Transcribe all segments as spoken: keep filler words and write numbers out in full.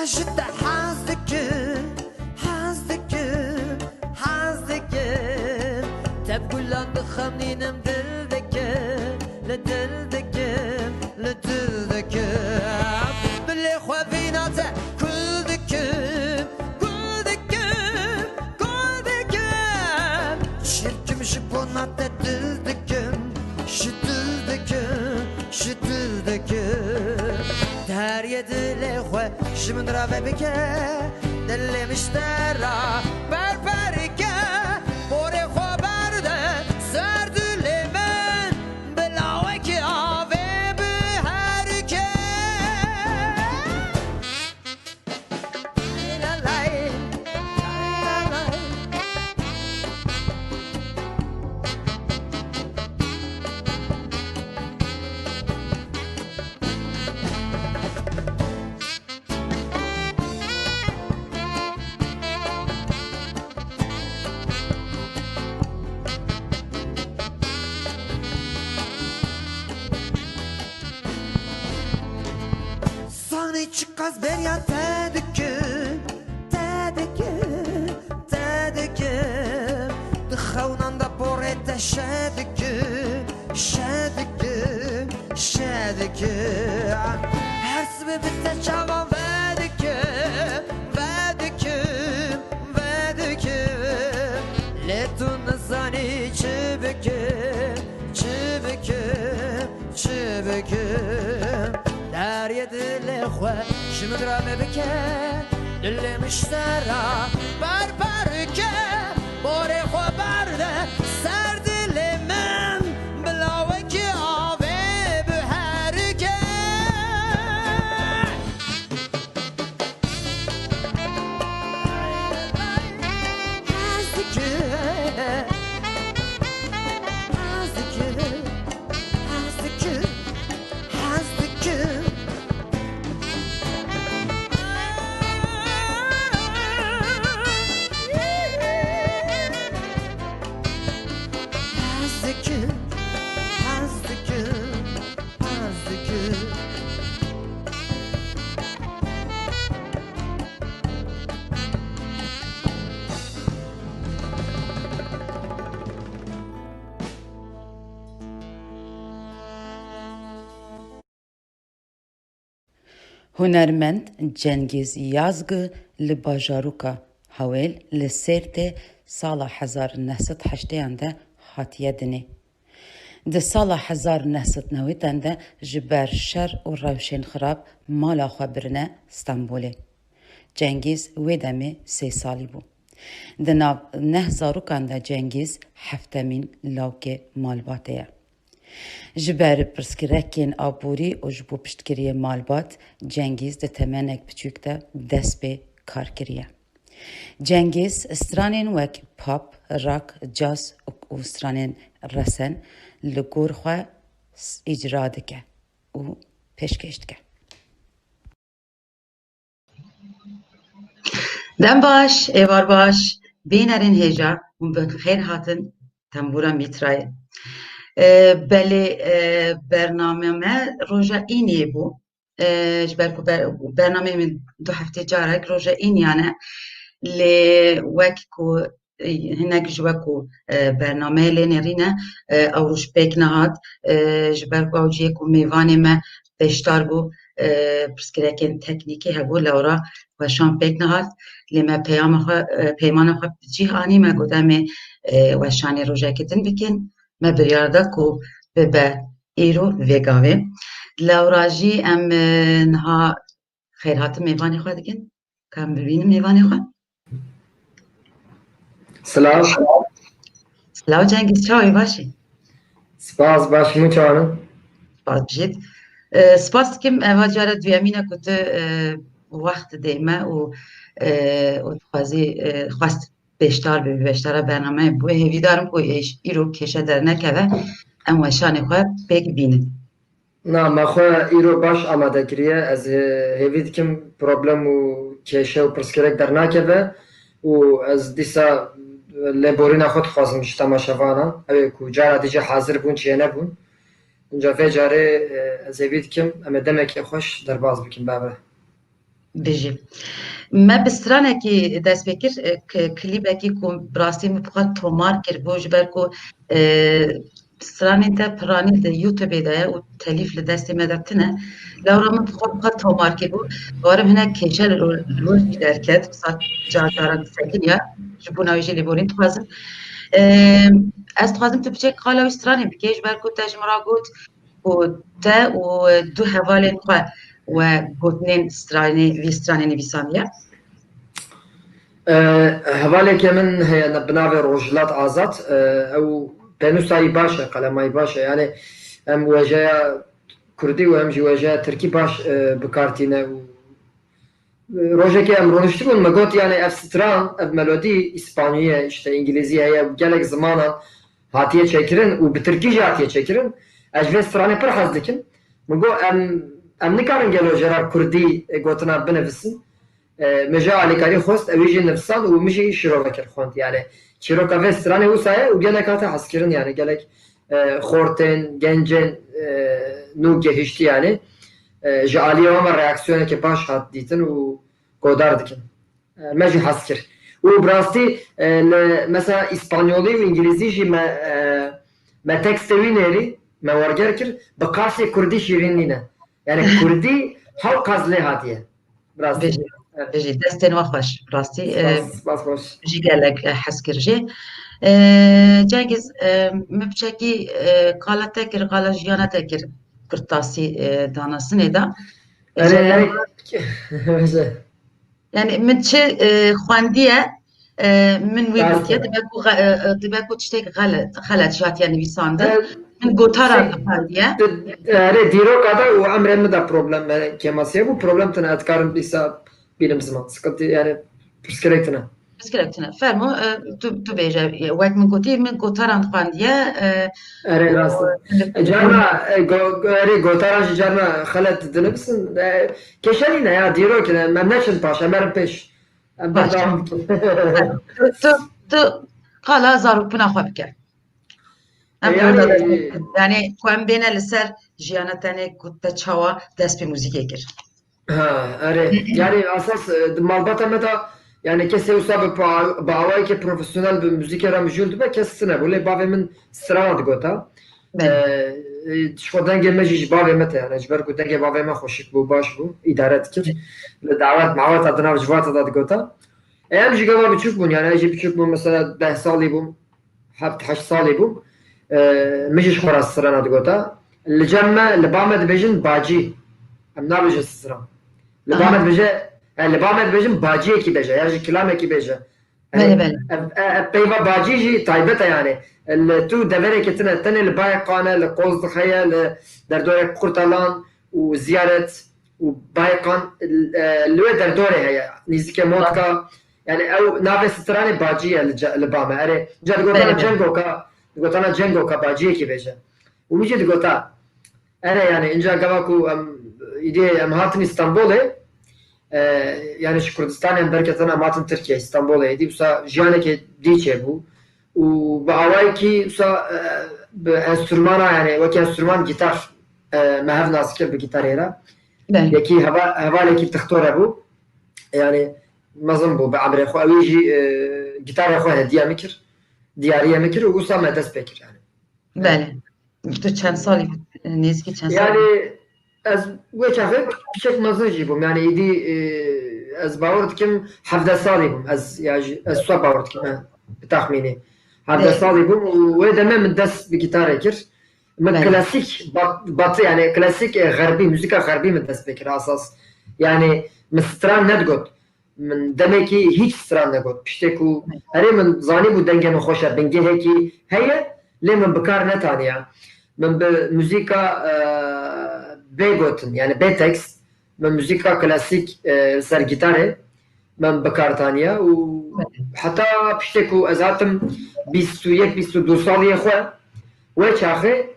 Ez ji te hez dikim, hez dikim, hez dikim. Te bi gulan dixemînim, dil dikim, li dil dikim, li dil dikim. Dilê xwe vîna te kul dikim, kul dikim, kul dikim. Çirkim ji bona te dil dikim, ji dil dikim, ji dil dikim. Deriyê dilê xwe ji min re vebike, dilê min ji te re berberike, porê xwe berde ser dilê min, bila wekî avê biherike. Zanî çiqas bêriya te dikim, te dikim, te dikim. Di xewnan de porê te şe dikim, şe dikim, şe dikim. Her sibê bi te çavan vedikim, vedikim, vedikim. Lê tu nizanî çi bikim, çi bikim, çi bikim. Deriyê dilê xwe ji min re vebike, dilê min ji te re berberike, porê xwe berde ser dilê min, bila wekî avê biherike. Hunermend Cengîz Yazgi li bajarûka Hawêl li Sêrtê sala hezar neh sed heştêyan de hatiye dinê. Di sala hezar neh sed newêdan de ji ber şer û rewşên xirab mala xwe birine Stenbolê. Cengîz wê demê sê salî bû. Di nav neh zarokan de Cengîz heftemîn lawkê malbatê ye. Ji ber pirsgirêkên aborî û ji bo piştgiriyê malbat, Cengîz di temenek biçûk de dest pê kar kiriye. Cengîz stranên wek pop, rock, caz û, û stranên resen li gor xwe s-, îcra dike û pêşkêş dike. Dem baş, êvar baş, bînerên hêja, hûn bi xêr hatin tembûra Mîtrayê. E, belê, e, bername me roja îniyê bû. E, ji ber ku ber-, bernameyê min du heftê carek roja îniyan e. Lê wek ku, e, hinek ji we ku, e, bernameyê lê nêrîne, e, ew roj pêk nehat. E, ji ber ku ew cihê ku mêvanê me beşdar bû, e, pirsgirêkên teknîkî hebû, lewra weşan pêk nehat. Lê me peyama xwe, e, peymana xwe bi cih anî, me got em ê, e, weşanê rojekê din bikin. Me biryar da ku bibe îro vê gavê. Lewra jî em, e, niha xêrhatin mêvanê xwe dikin. Ka em bibînin mêvanê xwe. Silav. Silav Cengîz, çawa yî, baş î? Spas, baş, hûn çawan in? Spas jît. E, spas dikim, eva cara duyemîn e ku tu, e, wext didê me û, e, û dixwazî, e, xwest beşdar bibî, beşdara bernameyê bû. Hêvîdar im ku êş-, îro kêşe dernekeve, em weşanê xwe pêk bînin. Na, me xwe îro baş amade kiriye. Ez, e, hêvî dikim problem û kêşe û pirsgirêk dernakeve û ez dîsa lêborîna xwe dixwazim ji temaşevanan. Ew ê ku cara dî jî hazir bûn, çênebûn. Înca vê carê, e, ez hêvî dikim em ê demekê xweş derbas bikin, bebe. Bijî. Me bi stranekî dest pê kir, e, k-, klîbekî ku bi rastî min bi xwe tomar kir bû, ji ber ku, e, stranên te piranî di YouTube de ye û telîf li destê me de tune. Lewra min bi xwe bi xwe tomar kir bû. Barim hinek kêşe li ro-, li wir jî derket, wisa car caran disekiniya. Ji bona wê jî lêborîn dixwazim. E, ez dixwazim tu biçek qala wî stranê bikê, ji ber ku te ji min re got, ku te û du hevalên xwe we gotinên stranê, vî stranê nivîsandiye? E, hevaleke min heye ne-, bi navê Rojhilat Azad, e, ew pênûsa wî baş e, qelema wî baş e. Yani em wejeya kurdî û em jî wejeya tirkî baş, e, bi kar tîne û, e, rojekê em rûniştibûn, me got, yani ev stran, ev melodî îspanyî ye, işte îngilîzî heye, gelek zimanan hatiye çêkirin û bi tirkî jî hatiye çêkirin. Ez ji vê stranê pir hez dikim. Min got, em, em nikarin gelo jê re kurdî, e, gotina binivisin? E, min jê alîkarî xwest, ewî jî nivisand û min jî şirove kir, xwend. Yani çîroka vê stranê wisa ye û gelek hate hezkirin, yani gelek, e, xortên, gencên, e, nû gehiştî, yani, e, ji aliyê wan ve reaksiyoneke baş hat dîtin û godar dikin. E, me jî hez kir. Û bi rastî, e, li, mesela îspanyolî û îngilîzî jî me, e, me tekstê wî nêrî, me werger kir, bi qasê kurdî şîrîn nîne. Yani kurdî hewqas lê hatiye. Bi rastî. Bijî, bijî. Destên we xweş, bi rastî. E, spas, spas xweş. Jî gelek, e, hez kir jê. E, Cengiz, e, min piçekî, e, qala te kir, qala jiyana te kir, pirtasî, e, danasinê de. Erê, erê. Yani min çi, e, xwendiye, e, min wî gotiye, dibe ku xe-, e, e, dibe ku tiştek xelet, xelet jî hatiye nivîsandin. Min gotaran xwendiye. Erê, dîroka de û emrê min de problem, e, kêmasiye bû. Problem tune ez dikarim dîsa bînim ziman. Sıkıntı, yani pirsgirêk tune. Pirsgirêk tune. Fermo, e, tu, tu bêje, e, wek min gotî, min gotaran xwendiye, e, Erê, rast e. Carna, e, go-, go-, erê, gotaran jî carna xelet dinivisin. E, kêşe nîne ya, dîrok e, em neçin paş, em herin pêş. Em berdewam bikin. Tu, tu qala zarokbûna xwe bike. Em, yani, yani ku em bêne li ser jiyana tenê ku te çawa dest pê muzîkê kir. Ha, erê. Yani asas, e, di malbata me de, yani kesê wisa bi pa-, bi awayekî profesyonel bi muzîkê re mijûl dibe, kes tune bû. Lê bavê min strana digota. E, e, ji xwe dengê me jî ji bavê me te, yani ji ber ku dengê bavê me xweşik bû, baş bû, îdare dikir. Li dawet maweta di nav civata de digota. E, em jî gava biçûk bûn, yani ez jî biçûk bûm, mesela deh salî bûm, heft heşt salî bûm. E, min jî ji xwe re strana digota. Li cem me, li ba me dibêjin bacî. Em nabêjin stran. Li ba me dibêje, e, li ba me dibêjin baciyekî bêje, ya jî kilamekî bêje. Belê, belê. Ev, ev, ev peyva bacî jî taybet e yani. Li tu deverekê tine, tenê li Bayê Qan e, li Qozlix heye, li derdorê Qurtalan û Ziyaret û Bayê Qan, e, li wê derdorê heye. Nîzikê Motka. Yani ew navê stranê bacî ye li ce-, li ba me. Erê, ca digotana Belê, belê. Cengoka, digotana Cengoka baciyekî bêje. Û min jî digota, Erê, yani, inca gava ku em, îdî em hatin Îstanbulê, e, yani ji Kurdistanê em derketin, em hatin Tirkiye, Îstanbulê, îdî wisa jiyanekê dî çêbû. Û bi awayekî wisa, e, bi enstrumana, yani wekî enstruman gîtar, e, me hev nas kir bi gîtarê re. Belê. Yekî heva-, hevalekî tixtore bû. Yani mezin bû bi emrê xwe. Ewî jî, e, gîtarê xwe hediye min kir. Diyariye min kir û wisa me dest pê kir yani. Belê. Tu çend salî bû? Nêzîkî çend salî? Yani ez wê çaxê piçek mezin jî bûm. Yani îdî, e, ez bawer dikim hevdeh salî bûm. Ez, ya jî, ez wisa bawer dikim, he, bi texmînê. Hevdeh Belê. salî bûm û wê demê min dest bi gîtarê kir. Min Belê. klasîk bat-, batı, yani klasîk, e, xerbî, muzîka xerbî min dest pê kir asas. Yani min stran nedigot. Min demekî hîç stran negot. Piştê ku herê min zanîbû dengê min xweş e, bingehekî heye, lê min bi kar netaniya. Min bi muzîka, e, bê gotin, yani bê tekst, min muzîka klasîk, e, li ser gîtarê min bi kar taniya û heta piştê ku ez hatim bîst û yek, bîst û du saliyê xwe, wê çaxê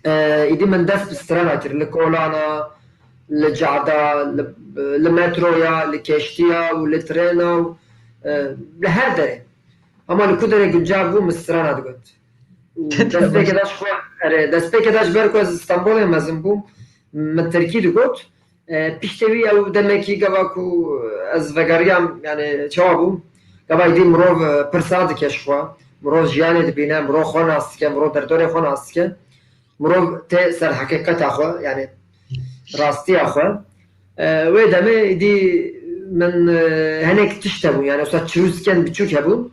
E, îdî min dest bi strana kir. Li kolana, li cada, li, li metroya, li keştiya û li trêna û, e, li her derê. Hema li ku derê guncav bû, min strana digot. Û destpêkê de ji xwe, erê, destpêkê de ji ber ku ez Stenbolê mezin bûm, min tirkî digot. E, piştê wî ew demekî gava ku ez vegeriyam, yani çawa bû? Gava îdî mirov, e, pirsa dike ji xwe. Mirov jiyanê dibîne, mirov xwe nas dike, mirov derdorê xwe nas dike. Mirov tê ser heqîqeta xwe, yani rastiya xwe. E, wê demê îdî min, e, hinek tişt hebûn, yani wisa çirûskên biçûk hebûn.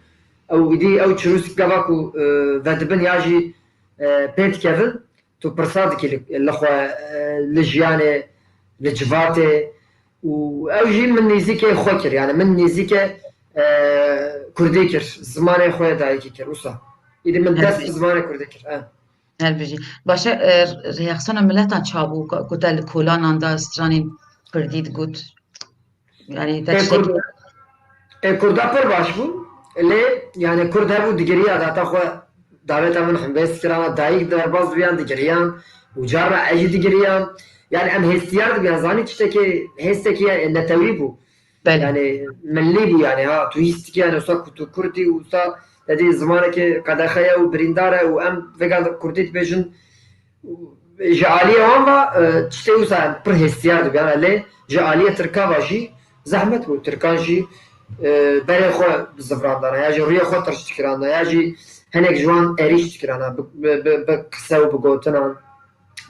Ew îdî ew çirûsk gava ku, e, vedibin ya jî, e, pê dikevin, tu pirsa dikî li, li xwe, e, li jiyanê, li civatê. Û ew jî min nêzîkê xwe kir, yani min nêzîkê, e, kurdî kir, zimanê xwe yê dayikî kir, wisa. Îdî min dest bi zimanê kurdî kir. E. Her bijî. Baş e, e, reaksiyona miletan çabû ku, ku te li kolanan de stranên kurdî digot? Yani te Ê tiştekî Kurd, ê Kurda pir baş bû. Lê yani Kurd hebû digiriya data xwe daveta min hembêz kirana, dayik derbas dibiyan digiriyan û carna ez jî digiriyan. Yani em hêstiyar dibiyan, zanî tiştekî, hêstekî netewî bû. Belê. Yani millî bû yani, ha, tu hîs dikî yani wisa ku tu Kurd î û wisa te dî zimanekî qedexe ye û birîndar e û em vêga Kurdî dibêjin. Ji aliyê wan ve, e, tiştê wisa em pir hêstiyar dibiyan, lê ji aliyê Tirka ve jî zehmet bû. Tirkan jî, e, berê xwe bi zivirandana, ya jî rûyê xwe tirş dikirana, ya jî hinek ji wan êrîş dikirana, bi, bi, bi, bi qise û bi gotinan,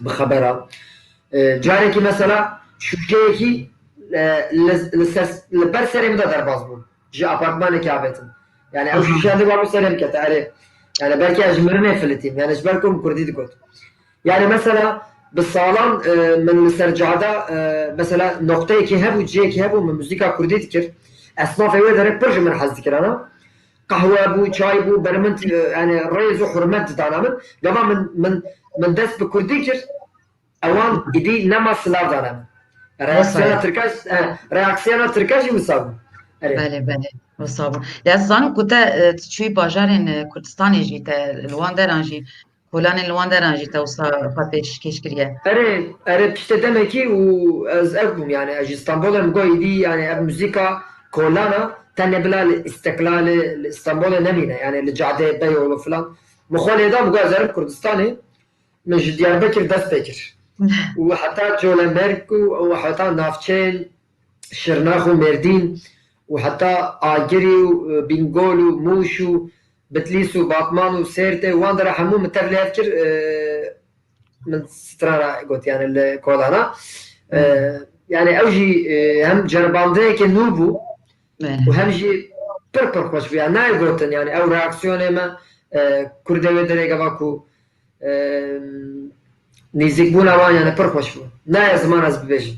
bi xeberan. E, carekî mesela şûşeyekî, e, li, li ser, li ber serê min de derbas bû. Ji apartmanekê avêtin. Yani ew Aha. şûşeyan dê babû serê min kete, erê. Yani belkî ez ji mirinê filitîm. Yani ji ber ku min kurdî digot. Yani mesela bi salan, e, min li ser cada, e, mesela noqteyekî hebû, cihekî hebû, min muzîka kurdî dikir. Esnafê wê derê pir ji min hez dikirana. Qehwe bû, çay bû, ber min, e, yani rêz û hurmet didana min. Gava min, min, min dest bi kurdî kir. Ewan îdî nema silav dane min. Reaksiyona Tirka, e, reaksiyona Tirka jî wisa bû. Erê. Belê, belê. Wisa bû. Ya zanim ku te, e, tu çûyî bajarên, e, Kurdistanê jî te li wan deran jî, kolanên li wan deran jî te wisa xwe pêşkêş kiriye. Erê, erê piştê demekî û ez ev bûm yani, ez ji Stenbolê min got îdî yani ev muzîka kolana tenê bila li Îstiklalê, li Stenbolê nemîne yani li cadeyê Beyoğlu filan. Min xwe lê da min got ez herim Kurdistanê. Min ji Diyarbekir dest pê kir. Û heta Colemêrg û, û heta navçeyên Şirnex û Mêrdîn û heta Agirî û, e, Bîngol û Mûş û Bitlîs û Batman û Sêrtê û wan dera hemû min tev lê hev kir, e, min strana got, yani li kolana. E, yani ew jî, e, hem ceribandeyeke nû bû Belê. û hem jî pir pir xweş bû. Yani nayê gotin, yani ew reaksiyonê me, e, Kurdê wê derê gava ku, e, nêzîkbûna wan yani pir xweş bû. Nayê ziman ez bibêjim.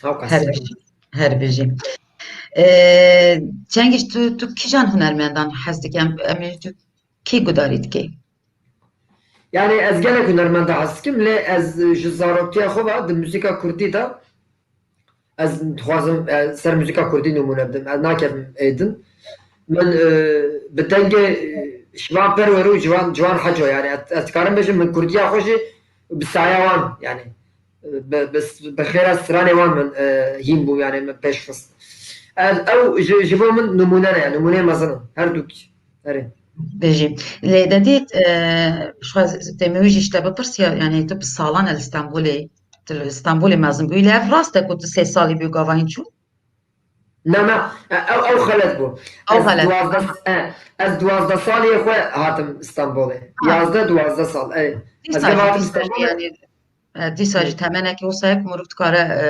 Hewqas. Her bijî. Her bijî. E, Çengiş, tu, tu kîjan hunermendan hez dike? Em, em, tu kî gudarî dike? Yani ez gelek hunermenda hez dikim, lê ez ji zaroktiya xwe ve di muzîka kurdî de ez dixwazim, e, ser muzîka kurdî nimûne bidim. Ez nakevim êdin. Min, e, bi dengê, e, Şivan Perwer û Ciwan, Ciwan Heco, yani ez, ez dikarim bêjim, min kurdiya xwe jî bi saya wan, yani, e, bi, bi, bi xêra stranê wan min, e, hîn bûm, yani min pêş xist. Ez, ew ji, ji bo min nimûne ne, yani nimûneyê mezin in, her dûkî. Erê. Bijî. Lê dedî, e, ji xwe dêmê wî jî ji te bipirsiya, yani tu bi salan e li Stenbolê, tu li Stenbolê mezin bûyî, lê ev rast e ku tu sê salî bû gava hîn çû? Na, na, ew, ew xelet bû. Ew Ez xelet. duwazdeh, e, ez duwazdeh saliyê xwe hatim Stenbolê. Ha. Yazdeh, duwazdeh sal, e. Ez Dîsa gava jî, hatim dîsa jî Stenbolê. yani, e, dîsa jî Hı. temenekî wisa ye ku mirov dikare, e,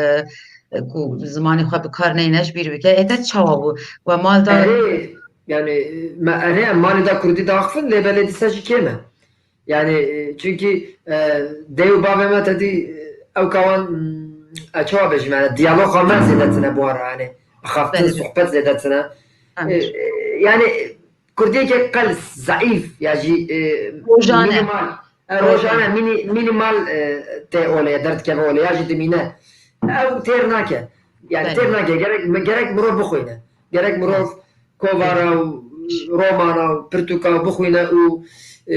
e, ku zimanê xwe bi kar neyne ji bîr bike. Ê te çawa bû? We mal da Erê, yani, me erê em malê da kurdî daxifin, lê belê dîsa jî kêm e. Yani, e, çünkü, e, dê û bavê me te dî, e, ew kawan, mm, e, çawa bêjim, yani, diyaloga me zêde tine bu ara, yani, bixaftin Belê. sohbet zêde tine. Tamam. E, e, yani, kurdiyeke qels, zeîf, ya jî, e, Rojane. minimal. E, Rojane. rojane, mini-, minimal, e, tê olê, derdikeve olê, ya jî dimîne. Ew têr nake. Yani Belê. têr nake. Gerek, gerek mirov bixwîne. Gerek mirov Belê. kovara û romana û pirtûka bixwîne û, e,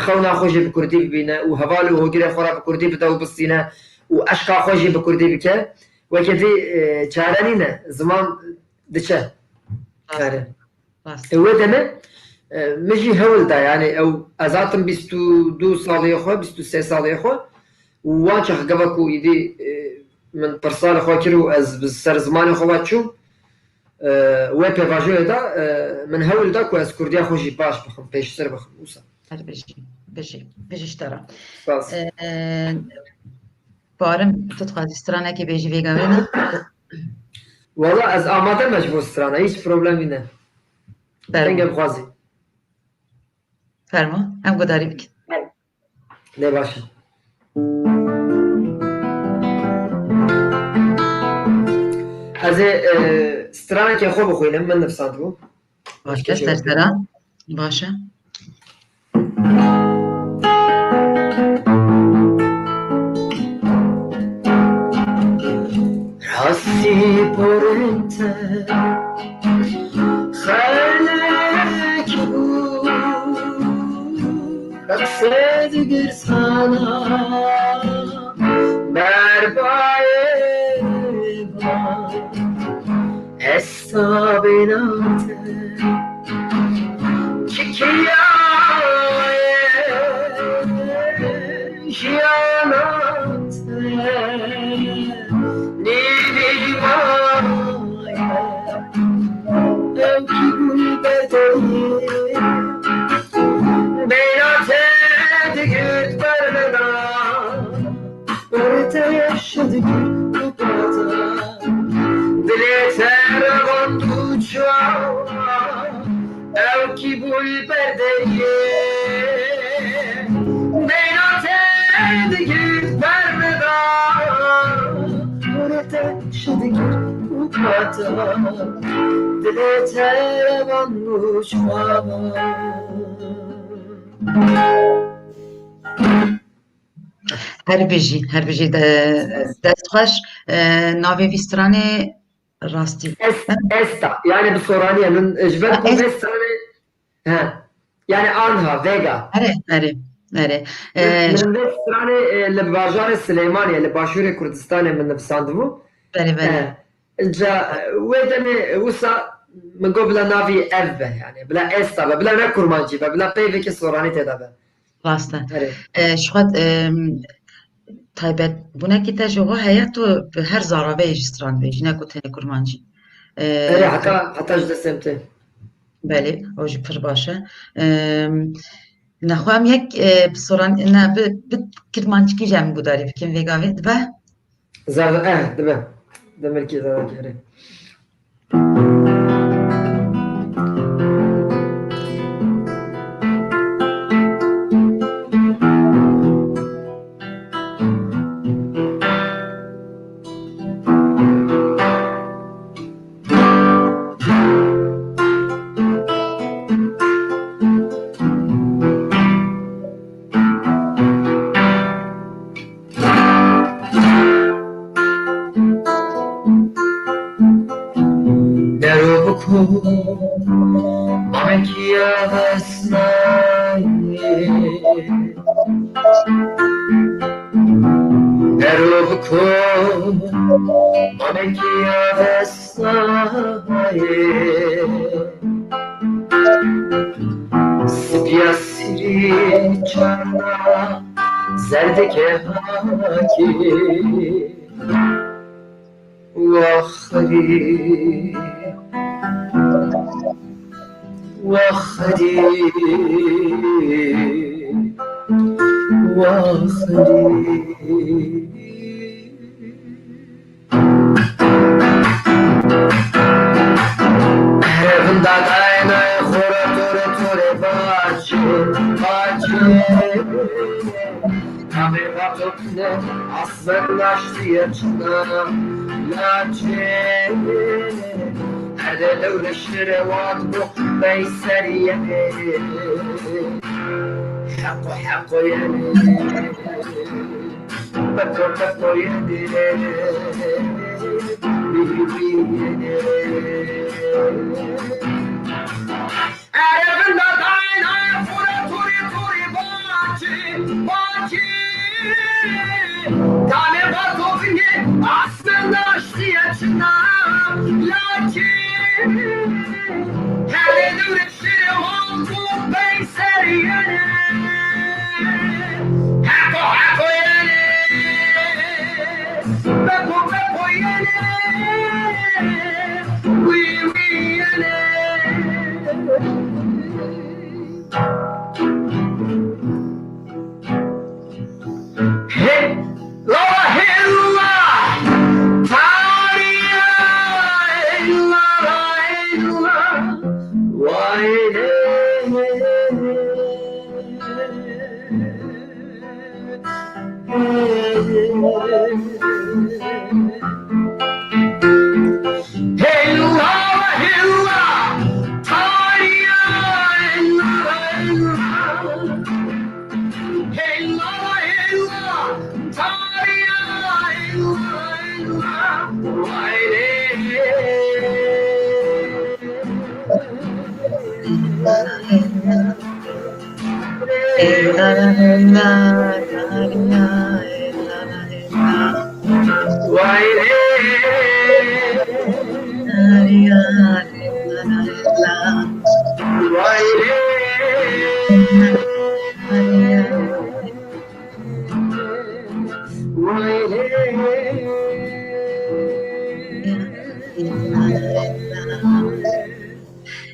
xewna xwe jî bi kurdî bibîne û heval û hogirê xwe re bi kurdî bide û bistîne û eşqa xwe jî bi kurdî bike. Weke dî, e, çare nîne. Ziman diçe. Rast. Çare. Rast. E, wê demê, e, min jî hewl da, yani ew ez hatim bîst û du saliyê xwe, bîst û sê saliyê xwe û wan çax gava ku îdî, e, min pirsa li xwe kir û ez bi ser zimanê xwe ve çûm. E, wê pêvajoyê de, e, min hewl da ku ez kurdiya xwe jî baş bixim, pêştir bixim wisa. Her bijî, bijî, bijî ji te re. Spas. E, Barim, tu dixwazî stranekê bêjî vê gavê ne? Wala ez amade me ji bo strana, hiç problemî ne. Fermo. Dengê bixwazî. Fermo, em gudarî bikin. Lê baş e. Ez ê, e, stranekê xwe bixwînim, min nivsandibû. Baş e, ser sera. Baş e. Rastî porên te xelek bû, rexsê digirsana berbayê van. Esta bêna te çikiya ye jiyana te nîvî maye. Ew kî bû berdeyê bêna te digirt berneda. Were te şe digir û pata. Dilê te revand û çawa. Ew kî bû li berdeyê bêna te digir berneda. Were te şe digir û pata. Dilê te revand û çawa. Her bijî, her bijî de, dest xweş. E, navê vî stranê rastî. Es-, esta. Yani bi soranî ye. Min, e, ji ber ku vê stranê, he. Yani anha, vêga. Erê, erê, erê. Min, e, min vê stranê, e, li bajarê Silêmaniyê, li başûrê Kurdistanê min nivsandibû. Belê, belê. E, ca, e, wê demê, e, wisa min got bila navî ev be, yani. Bila esta be, bila ne kurmancî be, bila peyvekê soranî tê de be. Rast e. Erê. E, ji xwe, e, taybetbûnekî te ji xwe heye, tu bi her zaraveyê jî stran bêjî, ne ku tenê kurmancî. E, Erê, heta, heta ji destê min tê. Belê, o jî pir baş e. E, nexwe em yek, e, bi soran, ne, bi, bi kirmancikî jî em gudarî bikin vê gavê, dibe? Zerda, eh, dibe. Demirkî zerda kerê. Dero biko mamekî ya vesnayê. Dero biko mamekî ya vesnayê. Sipiya sirî çarna zerdeke hakî. Waxirî, waxirî, waxirî. Erevin dadayê nayê xora tore tore baçê, baçê. Kamê vato ne asmen naştiye çina laçê. Erdê dewre şire wat bo bey seriye. Heqo heqo yene. Beto beto yene. Bî bî yene. Erevin dadayê nayê xora tûrî tûrî bakî, bakî. Tanê vato bingê asmen naştiye çina lakî. Hevê dûre şirê wan ku bey seriyene. Heko heko yene. Beko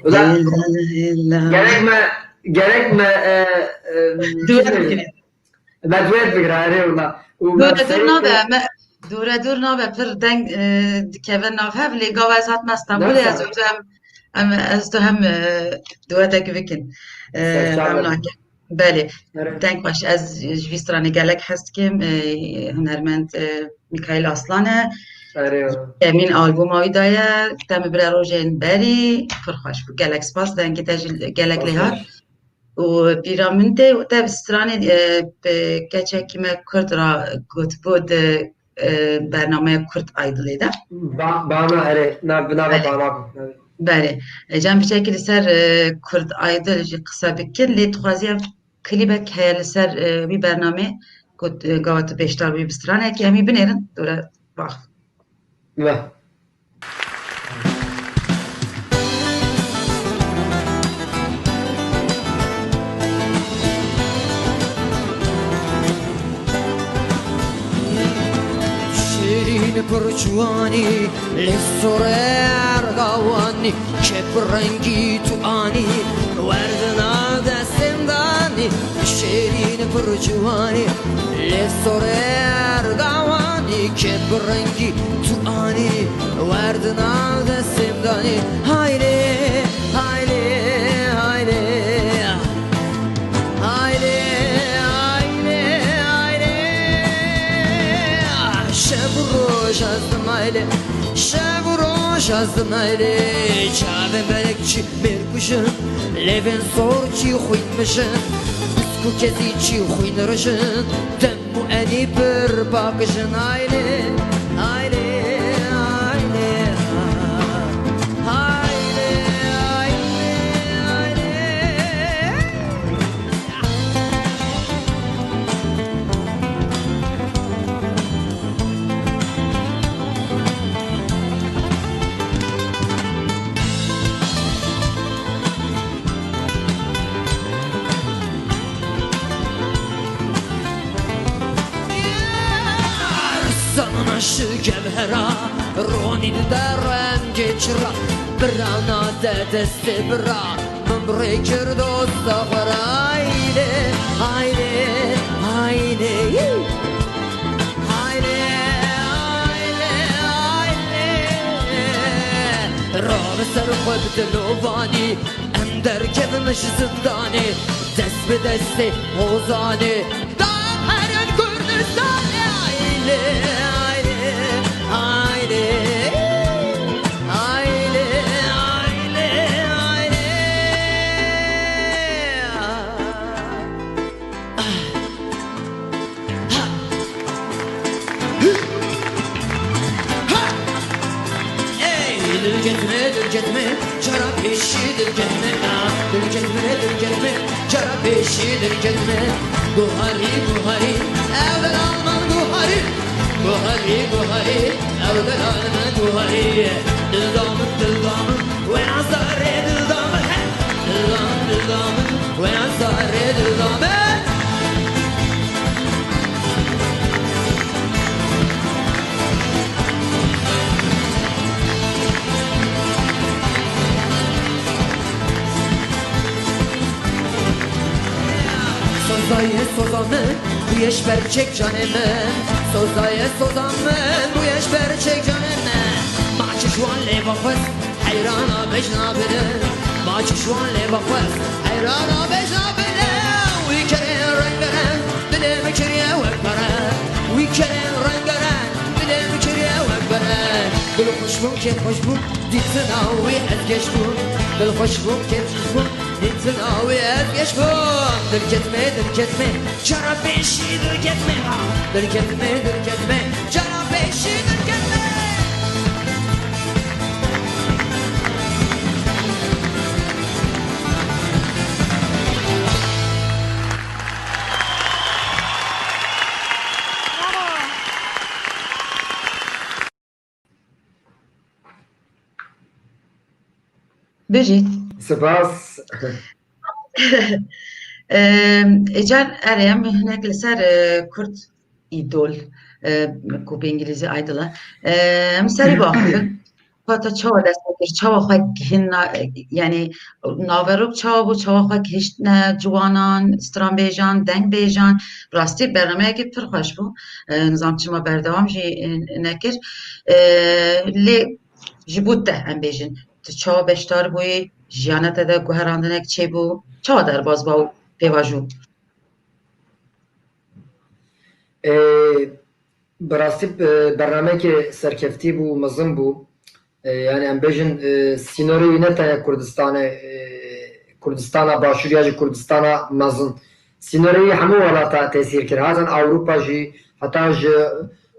Ulan, gerek me, gerek me, e, e, Duet çi bikin. Me duet bigire, erê wela. Û me Dûre dûr serê nabe, ke- me, dûre dûr nabe, pir deng, e, dikeve nav hev, lê gava ez hatme Stenbolê, ez Nasıl? û tu hem, em, ez tu hem, e, duetek bikin. E, Serçe em be. nake. Belê. Erê. Deng xweş, ez ji vî stranê gelek hez dikim. E, hunermend, e, Mikaîl Aslan e. Erê. Emîn albûma wî daye. Te min bire rojên berî. Pir xweş bû. Gelek spas. Dengê te jî gelek lê hat. Spas. Û pîra min tê û te bi stranê, e, bi keçekî me kurd ra gotibû di, e, bernameya Kurd Idolê de. Ba-, bana erê, na, bi nava Erê. bana bû. Erê. Berê. E, cem piçekî li ser, e, Kurd Idol jî qise bikin, lê dixwazî ev klîbek heye li ser, e, wî bernamê ku, e, gava tu beşdar bûyî bi stranekî, em ê binêrin, dore bax. Ve. Şêrîn pir ciwanî, lê sorê ergawanî, kê bi rengî tu anî, werdin av destên danî. Şêrîn pir ciwanî, lê sorê ergawanî, kê bi rengî tu anî, werdin av destên danî. Haylê, haylê, haylê. Haylê, haylê, haylê. Şev û roj ez dim haylê. Şev û roj ez dim haylê. Çavên belek çi mêr kujin, lêvên sor çi xwîn mijin, bisk û kezî çi xwîn rijin, dem û enî pir pakijin. Haylê, haylê, haylê, haylê, haylê, haylê. Zanina ji kevhera, ronî dide rengê çira, birana de destê bira, min bi rê kir dosta xwe re. Haylê, haylê, haylê, haylê, haylê, haylê. Rabe ser xwe bi dilovanî, em derkevin ji zindanê, dest bi destê hozanê. Dam herin Kurdistanê, haylê, haylê, haylê, haylê, haylê, haylê. Ey, dilketme, dilketme, cara pêşî dilketme, ah, dilketme, dilketme, cara pêşî dilketme. Guharî, guharî, ew delal min guharî. Guharî, guharî, ew delal min guharî. Dilda min, dilda min, wê azarê dilda min, he. Dilda min, dilda min, wê azarê dilda min. Sozayê soza min bûye ji ber çek canê min. Sozayê soza min bûye ji ber çek canê min. Ma çi ji wan lê vexwest, heyrana bejna bide. Ma çi ji wan lê vexwest, heyrana bejna bide. Wî kerê reng bi reng, dilê min kiriye wek pere. Wî Bûm kêfxweş bûm, dîtina wî ez geş bûm. Dilxweş bûm, kêfxweş bûm, dîtina wî ez geş bûm. Dilket me, dilket me, cara pêşî dilket me. Dilket me, dilket me, cara pêşî dilket me. Bijît. Spas. Em, Êcar, erê, em hinek li ser, e, Kurd îdol, e, ku bi îngilîzî idol e. E, em serî baxivin. Xwe te çawa dest pê kir? Çawa xwe gihîna, yanî naverok çawa bû? Çawa xwe gihiştine ciwanan, stranbêjan, dengbêjan? Rastî bernameyekî pir xweş bû. E, nizam çima berdewam jî, e, nekir. E, lê ji bo te em bêjin, tu çawa beşdar bûyî? Jiyana te de guherandinek çêbû? Çawa derbas bû pêvajo? Ê, bi rastî, e, bernameyekê serkeftî bû, mezin bû. E, yani em bêjin, e, sînorê wî ne tenê Kurdistanê, e, Kurdistana Başûr ya jî Kurdistana mezin. Sînorê wî hemû welata tesîr kir. Hatin Ewropa jî, heta ji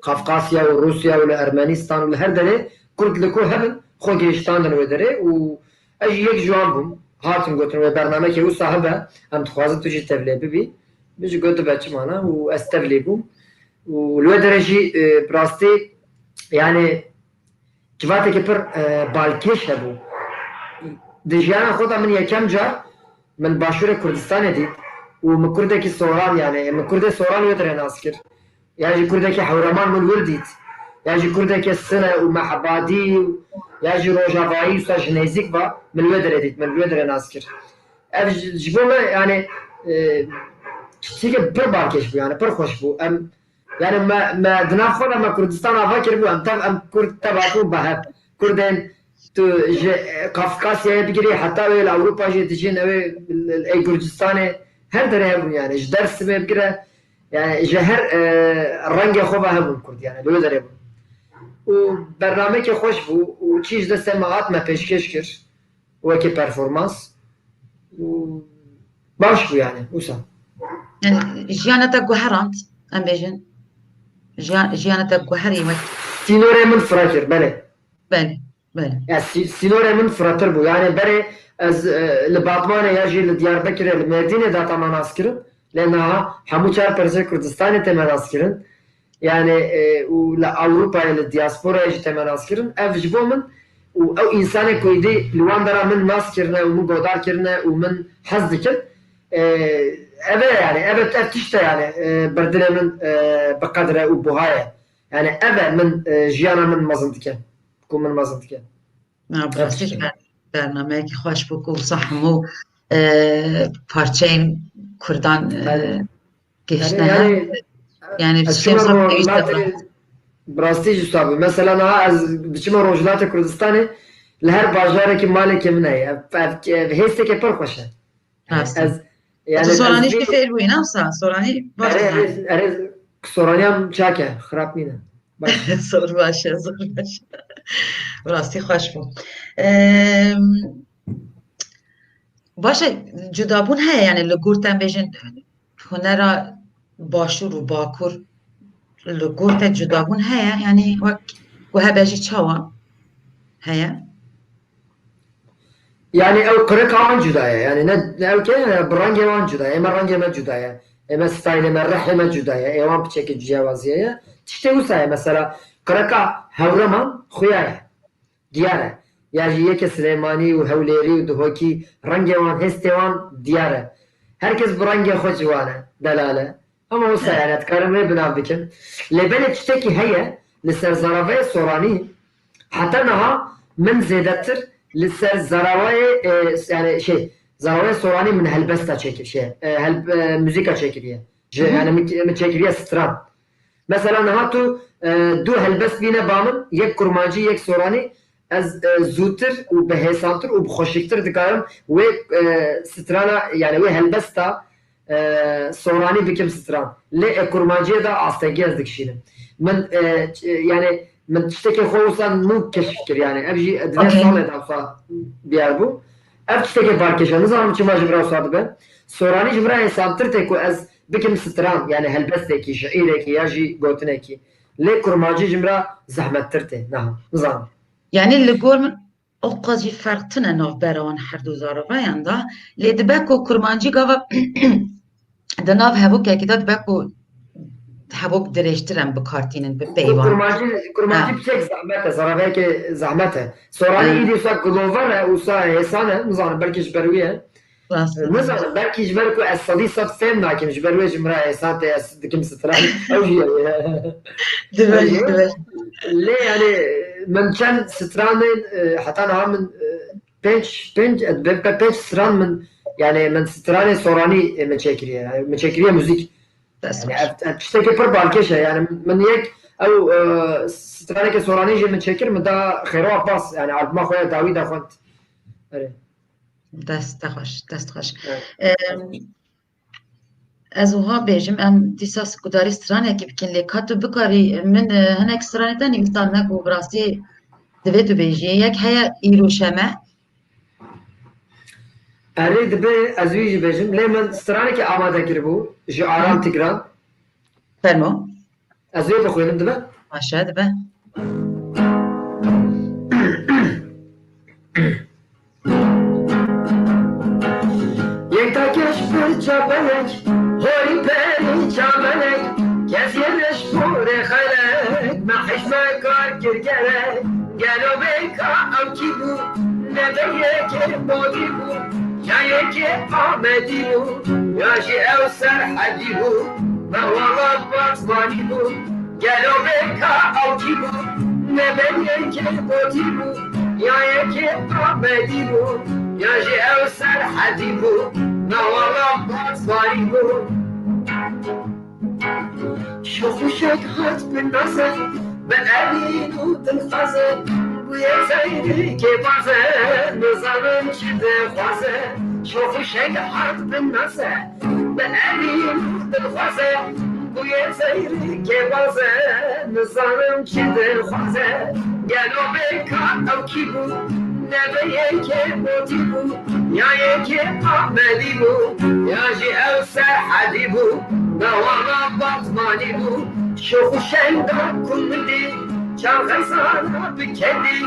Kafkasya û Rûsya û li Ermenistan û li her derê Kurd li ku hebin, xwe gihiştandin wê derê û ez jî yek ji wan bûm. Hatin gotin wê bernamekê wisa hebe, em dixwazin tu jî tevlê bibî. Min jî got dibe çima ne û ez tevlê bûm. Û li wê derê jî, e, bi rastî, yani, civateke pir, e, balkêş hebû. Di jiyana xwe de min yekem car min Başûrê Kurdistanê dît û min Kurdekî Soran, yani, min Kurdê Soran wê derê nas kir. Ya jî Kurdekî Hewreman min wir dît. Ya jî Kurdekî Sine û Mehebadî û ya jî Rojavayî wisa ji nêzîk ve min wê derê dît, min wê derê nas kir. Ev ji, ji bo me, yani, e, tiştekî pir balkêş bû, yani, pir xweş bû. Em Yani me, me di nav xwe de me Kurdistan ava kiribû, em tev, em Kurd teva bûn bi hev. Kurdên tu ji, e, Kafkasyayê bigirî heta wê li Ewropa jî dijîn, ew ê, ê Gurcistanê her derê hebûn yani. Ji Dersimê bigire, yani ji her, e, rengê xwe ve hebûn Kurd yani. Li wê derê bûn. Û bernamekê xweş bû û çî ji destê me hat me pêşkêş kir. Wekî performans û baş bû yani, wisa. Yani jiyana te guherand, em bêjin. Jiya-, jiyana te guherî wek. Sînorê min fira kir, belê. Belê, belê. Ya sî-, sînorê min firatir bû. Yani berê ez, e, li Batmanê ya jî li Diyarbekirê, li Mêrdînê de te me nas kirin. Lê niha hemû çar perzê Kurdistanê tê me nas kirin. Yani, e, û li Ewropayê, li diasporayê jî tê me nas kirin. Ev ji bo min û ew însanê ku êdî li wan dera min nas kirine û min godar kirine û min hez dikin, e, ev e yani, ev e, ev tişt e yani, e, berdilê min, e, bi qedr e û buha ye. Yani ev e min, e, jiyana min mezin dike, ku min mezin dike. Na, bi rastî jî ber-, bernameyekî xweş bû ku wisa hemû, e, parçeyên Kurdan, e, Belê. gihiştine Belê, hev. yani, Yani ez tiştên çima wisa pêwîst e rojhilatê, bi rastî jî wisa bû. Mesela niha ez diçime Rojhilatê Kurdistanê, li her bajarekî malekê min heye. Ev, ev, ev hêsteke pir xweş e. Rast e. Ez, Tu yani, soranî ez jî fêr bûyî, ne wisa? Soranî baş Erê, dizanî. erê, erê, soraniyam çak e, xirab nîne. Baş. Zor baş e, zor baş e. Rastî xweş bû. Em, baş e, cudabûn heye, yani li gor te em bêjin hunera Başûr û Bakur li gor te cudabûn heye, yani wek ku hebe jî çawa heye? Yani ew qirika wan cuda ye. Yani ne, ne ew ke, bi rengê wan cuda ye. Ême rengê me cuda ye. Ême staylê me, rehê me cuda ye. Ê wan piçekî ciyawaziye ye. Tiştê wisa ye. Mesela qirika Hewreman xuya ye. Diyar e. Ya jî yekê Silêmanî û Hewlêrî û Duhokî rengê wan, hêstê wan diyar e. Her kes bi rengê xwe ciwan e, delal e. Ama wisa yani, ez dikarim wê bi nav bikim. Lê belê tiştekî heye, li ser zaravayê soranî, heta niha min zêdetir li ser zaravayê, e, yani şey, zaravayê soranî min helbesta çêkir, şey, e, hel-, e, muzîka çêkiriye. Ji, Hı hı. yani min, min çêkiriye stran. Mesela niha tu, e, du helbest bîne ba min, yek kurmancî, yek soranî, ez, e, zûtir û bi hêsantir û bi xweşiktir dikarim wê, e, strana, yani wê helbesta, e, soranî bikim stran. Lê, e, kurmanciyê de astengî ez dikişînim. Min, e, ç-, e, yani Min tiştekê xwe wisa nû keşf kir, yani ev jî di vê Okey. salê de wisa diyar bû. Ev tiştekê balkêş e, nizanim çima ji min re wisa dibe. Soranî ji min re hêsantir tê ku ez bikim stran, yani helbestekî, şiîrekî ya jî gotinekî. Lê kurmancî ji min re zehmettir tê. Niha, nizanim. Yani li gor min o qas jî ferq tune navbera wan her du zarovayan de. Lê dibe ku kurmancî gava di nav hevokekî de dibe ku hevok dirêjtir em bi kar tînin, bi peyvan. Kurmancî, kurmancî Ha. piçek zehmet e, zaraveyeke zehmet e. Soranî Ha. îdî wisa gilover e, wisa hêsan e, nizanim belkî ji ber wî ye. Rast e. Nizanim, belkî ji ber ku ez sedî sed fêm nakim, ji ber wê ji min re hêsan tê, ez dikim stran. Ew jî ye. Dibe jî, dibe jî. Lê yani min çend stranên, e, heta niha min, e, pênc, pênc, e, be-, be-, pênc stran min, yani min stranê soranî, e, min çêkiriye. Yani min çêkiriye muzîk. Dest Yani baş. ev, ev tiştekî pir balkêş e. Yani min yek ew, e, straneke soranî jî min çêkir, min da Xêro Abbas, yani albuma xwe ya dawî de xwend. Erê. Dest te xweş, dest xweş. Evet. Em, ez wiha bêjim, em dîsa gudarî stranekî bikin, lê ka tu bikarî, min, e, hinek stranê te nivîsandine ku bi rastî divê tu bêjî. Yek heye Îro Şeme. Erê dibe ez wî jî bêjim, lê min stranekî amade kiribû ji Aram Hı. Tigran. Fermo. Ez wê bixwînim, dibe? Baş e, dibe. Yek takeş pir çapenek, horî perî çapenek, kes yê reş porê xelek, me hişme kar kir gerek, gelo bê ka ew kî bû, ne bê yekê Botî bû, ya yekê Amedî bû, ya jî ew Serhedî bû, me wala Batmanî bû. Gelo bê ka ew kî bû? Ne bê yekê Botî bû, ya yekê Amedî bû, ya jî ew Serhedî bû, ne wala Batmanî bû. Şox û şeng hat bi naze, bi evîn û dilxwaze, bûye seyrikê baze, nizanim çi dixwaze. Şox û şeng hat bi naze, bi evîn û dilxwaze, bûye seyrikê baze, nizanim çi dixwaze. Gelo bê ka ew kî bû? Ne bê yekê Botî bû, ya yekê Amedî bû, ya jî ew Serhedî bû, ne wala Batmanî bû. Şox û şenga ku min dî, çar xezana bi kedî,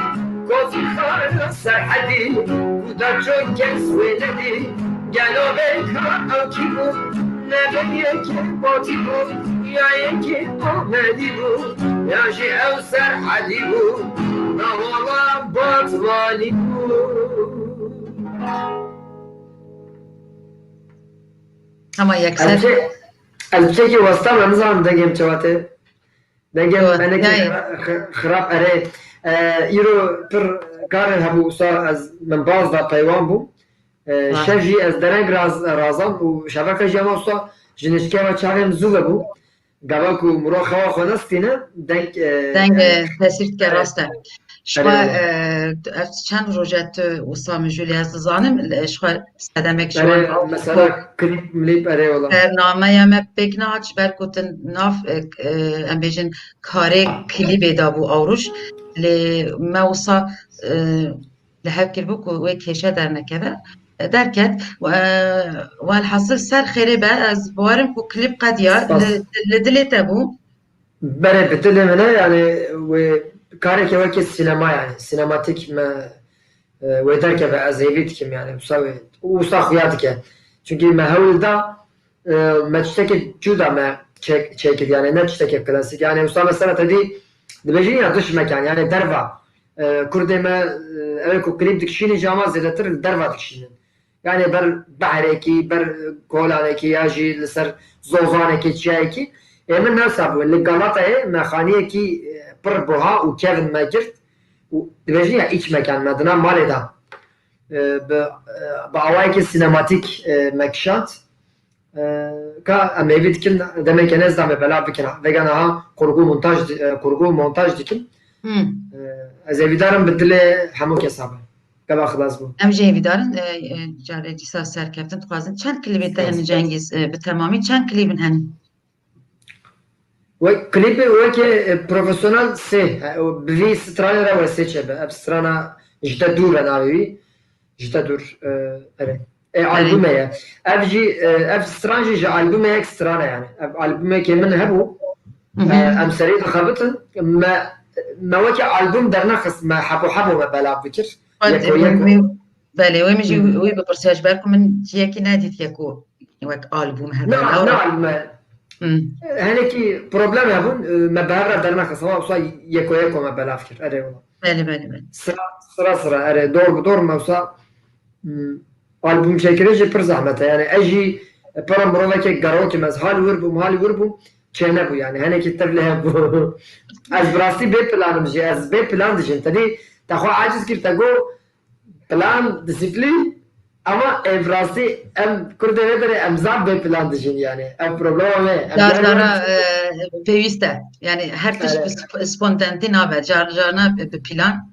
Kotî xara Serhedî, ku da çok kes wê nedî. Gelo bê ka ew kî bû? Ne bê yekê Botî bû, ya yekê Amedî bû, ya jî ew Serhedî bû, ne wala Batmanî bû. Hema yekser. Ez çi-, ez çekî westa me, nizanim dengê min çawa tê. Dengê Yo, me nekî nayê. xira-, xi-, xirab erê. E, îro pir karên hebû, wisa ez, min baz da peywan bû. E, Ha. Şev jî ez dereng raz-, razam û şeveke jî hema wisa ji nişkeva çavê min zû vebû. Gava ku mirov xewa xwe nestîne, deng, e, Deng, yani, e, tesîr dike, e, rast e. Ji xwe, erê wala. e, tu, ev çend roj e tu wisa mijûlî ez dizanim, li, ji xwe sedemek ji Erê, wan mesela klîp, mlîp, erê wala. Bernameya me pêk nehat, ji ber ku tu nav, e, e, em bêjin karê klîbê dabû Awrûş. Lê me wisa, e, li hev kiribû ku wê kêşe dernekeve. E, derket. E, welhasil ser xêrê be, ez bawerim ku klîp qediya Spas. li, li dilê te bû. Berê bi dilê min e, yani wê karekê wekî sînema, yani sînematîk me, e, wê derkeve, ez hêvî dikim, yani wisa wê, wisa xuya dike. Çunkî me hewl da, e, me tiştekê cuda me çek-, çêkir, yani ne tiştekê klasîk. Yani wisa mesela te dî dibêjin ya diş mekan, yani derva. E, kurdê me, e, ew ê ku klîp dikişînin jî ama zêdetir li derva dikişînin. Yani ber behrekî, ber kolanekî ya jî li ser zozanekî, çiyayekî. Ê min newsa bû. Li Galatayê me xaniyekî, e, pir buha û kevin me girt. Û dibêjin ya îç mekan me di nav malê de, e, bi, e, bi awayekî sînematîk, e, me kişand. E, ka em hêvî dikin demeke nêz de me belav bikin. Vegana ha kurgu montaj di-, e, kurgu montaj dikin. Hmm. E, ez hêvîdar im bi dilê hemû kesa be. Gava xilas bû. Em jî hêvîdar in, e, e, carê dîsa serkeftin dixwazin. Çend klîbê te Spas. hene Cengîz, e, bi temamî çend klîbin hene? Wek klîpê weke, e, profesyonel sê, e, bi vî stranê re wê sê çêbe. Ev strana Ji te dûr e navê wî. Ji te dûr, e, erê. E, albûme ye. Ev jî, e, ev stran jî ji albûmê yek stran e yani. Ev albûmekê min hebû. E, em serê dixebitin. Me, me weke albûm dernexist. Me hebo hebo me belav dikir. Yeko yeko. Belê, wê min jî wî bipirsiya ji ber ku min ciyekî nedîtiye ku wek albûm hebe. Na, na albûm e. Hmm. Hinekî problem hebûn, e, me bi hev re dernexist. Wa wisa yeko yeko me belav kir. Erê wala. Belê, belê, belê. Sira, sira, sira. Erê, dor bi dor me wisa, hmm, albûm çêkirin jî pir zehmet e. Yani ez jî, e, pera mirovekê gerokî me, ez hal wir bûm, hal wir bûm, çênebû yani. Hinekî tevlê hebû. Ez bi rastî bê plan im jî, ez bê plan dijîm. Tedî te xwe aciz kir, te got, Plan, disiplîn, ama ev rastî em Kurdê vê derê em zaf bê plan dijîn yani. Ev problema me. Em Car cara, e, pêwîst e. Yani her tişt bi sp-, spontanîte nabe. Car carna bi, bi plan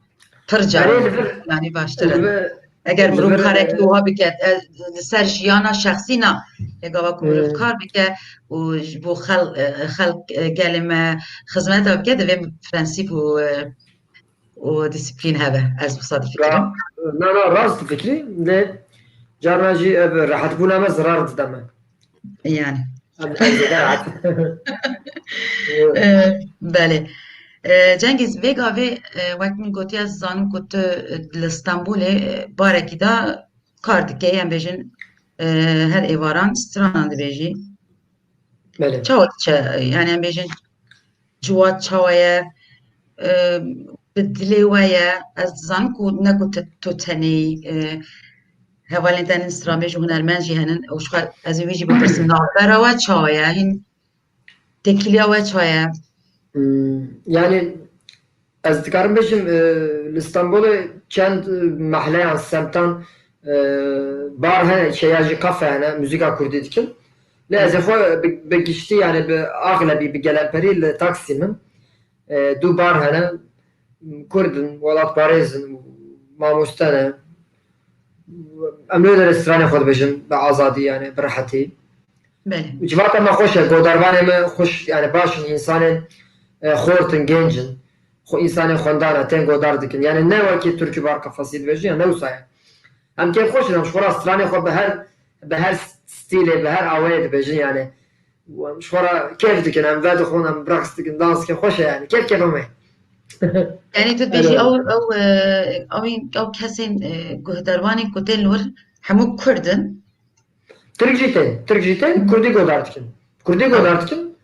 pir car. Erê, li vir, yani baştir e. Li vir, eger li mirov vir, karekî e, wiha bike, e, li ser jiyana şexsî na, lê gava ku mirov, hmm, kar bike û ji bo xel-, e, xelk, e, gelê me xizmeta bike, divê prensîp û, e, û disiplîn hebe. Ez wisa difikirim. Ra-, na, na, rast difikirî. Lê carna jî ev rehetbûna me zirar dide me. Yani. Em, em zêde rehet. E, belê. E, Cengiz, vê gavê, e, wek min gotiye, ez zanim ku tu, e, li Stenbolê, e, barekî de kar dikey, em bêjin, e, her êvaran stranan dibêjî. Belê. Çawa diçe, yani em bêjin, ciwat çawa ye, e, bi dilê we ye, ez dizanim ku ne ku te-, tu tenê yî, e, hevalên te hene stranbêj û hunermend jî henin, û ji xwe ez ê wî jî bipirsim, navbera we çawa ye, hîn têkiliya we çawa ye? Hmm, yani, Ez dikarim bêjim, e, li Stenbolê çend, e, mehleyan, semtan, e, bar hene, şeya jî kafe hene, muzîka kurdî dikin. Lê ez ê xwe bi, bi giştî, yani bi axlebî, bi gelemperî li Taksim im. E, du bar hene, Kurd in, welatparêz in, mamoste ne. Em li wê derê stranê xwe dibêjin bi azadî, yani bi rehetî. Belê. Civata me xweş e, godarvanê me xweş, yani baş in, însanên, e, xort in, genc in. Xwe însanên xwendan e, tên godar dikin. Yani ne wekî Tirkî bar kefesî dibêjin, ya ne wisa ye. Em kêfxweş in, em ji xwe re stranê xwe bi her, bi her stîlê, bi her awayê dibêjin yani. Em ji xwe re kêf dikin, em vedixwin, em reqs dikin, dans dikin, xweş e yani. Kêf kêfa me. Yani tu dibêjî ew, ew, e, ew, ew kesên, e, guhdarvanên ku tên li wir hemû Kurd in. Tirk jî tên, Tirk jî tên, Kurdî godar dikin. Kurdî godar dikin.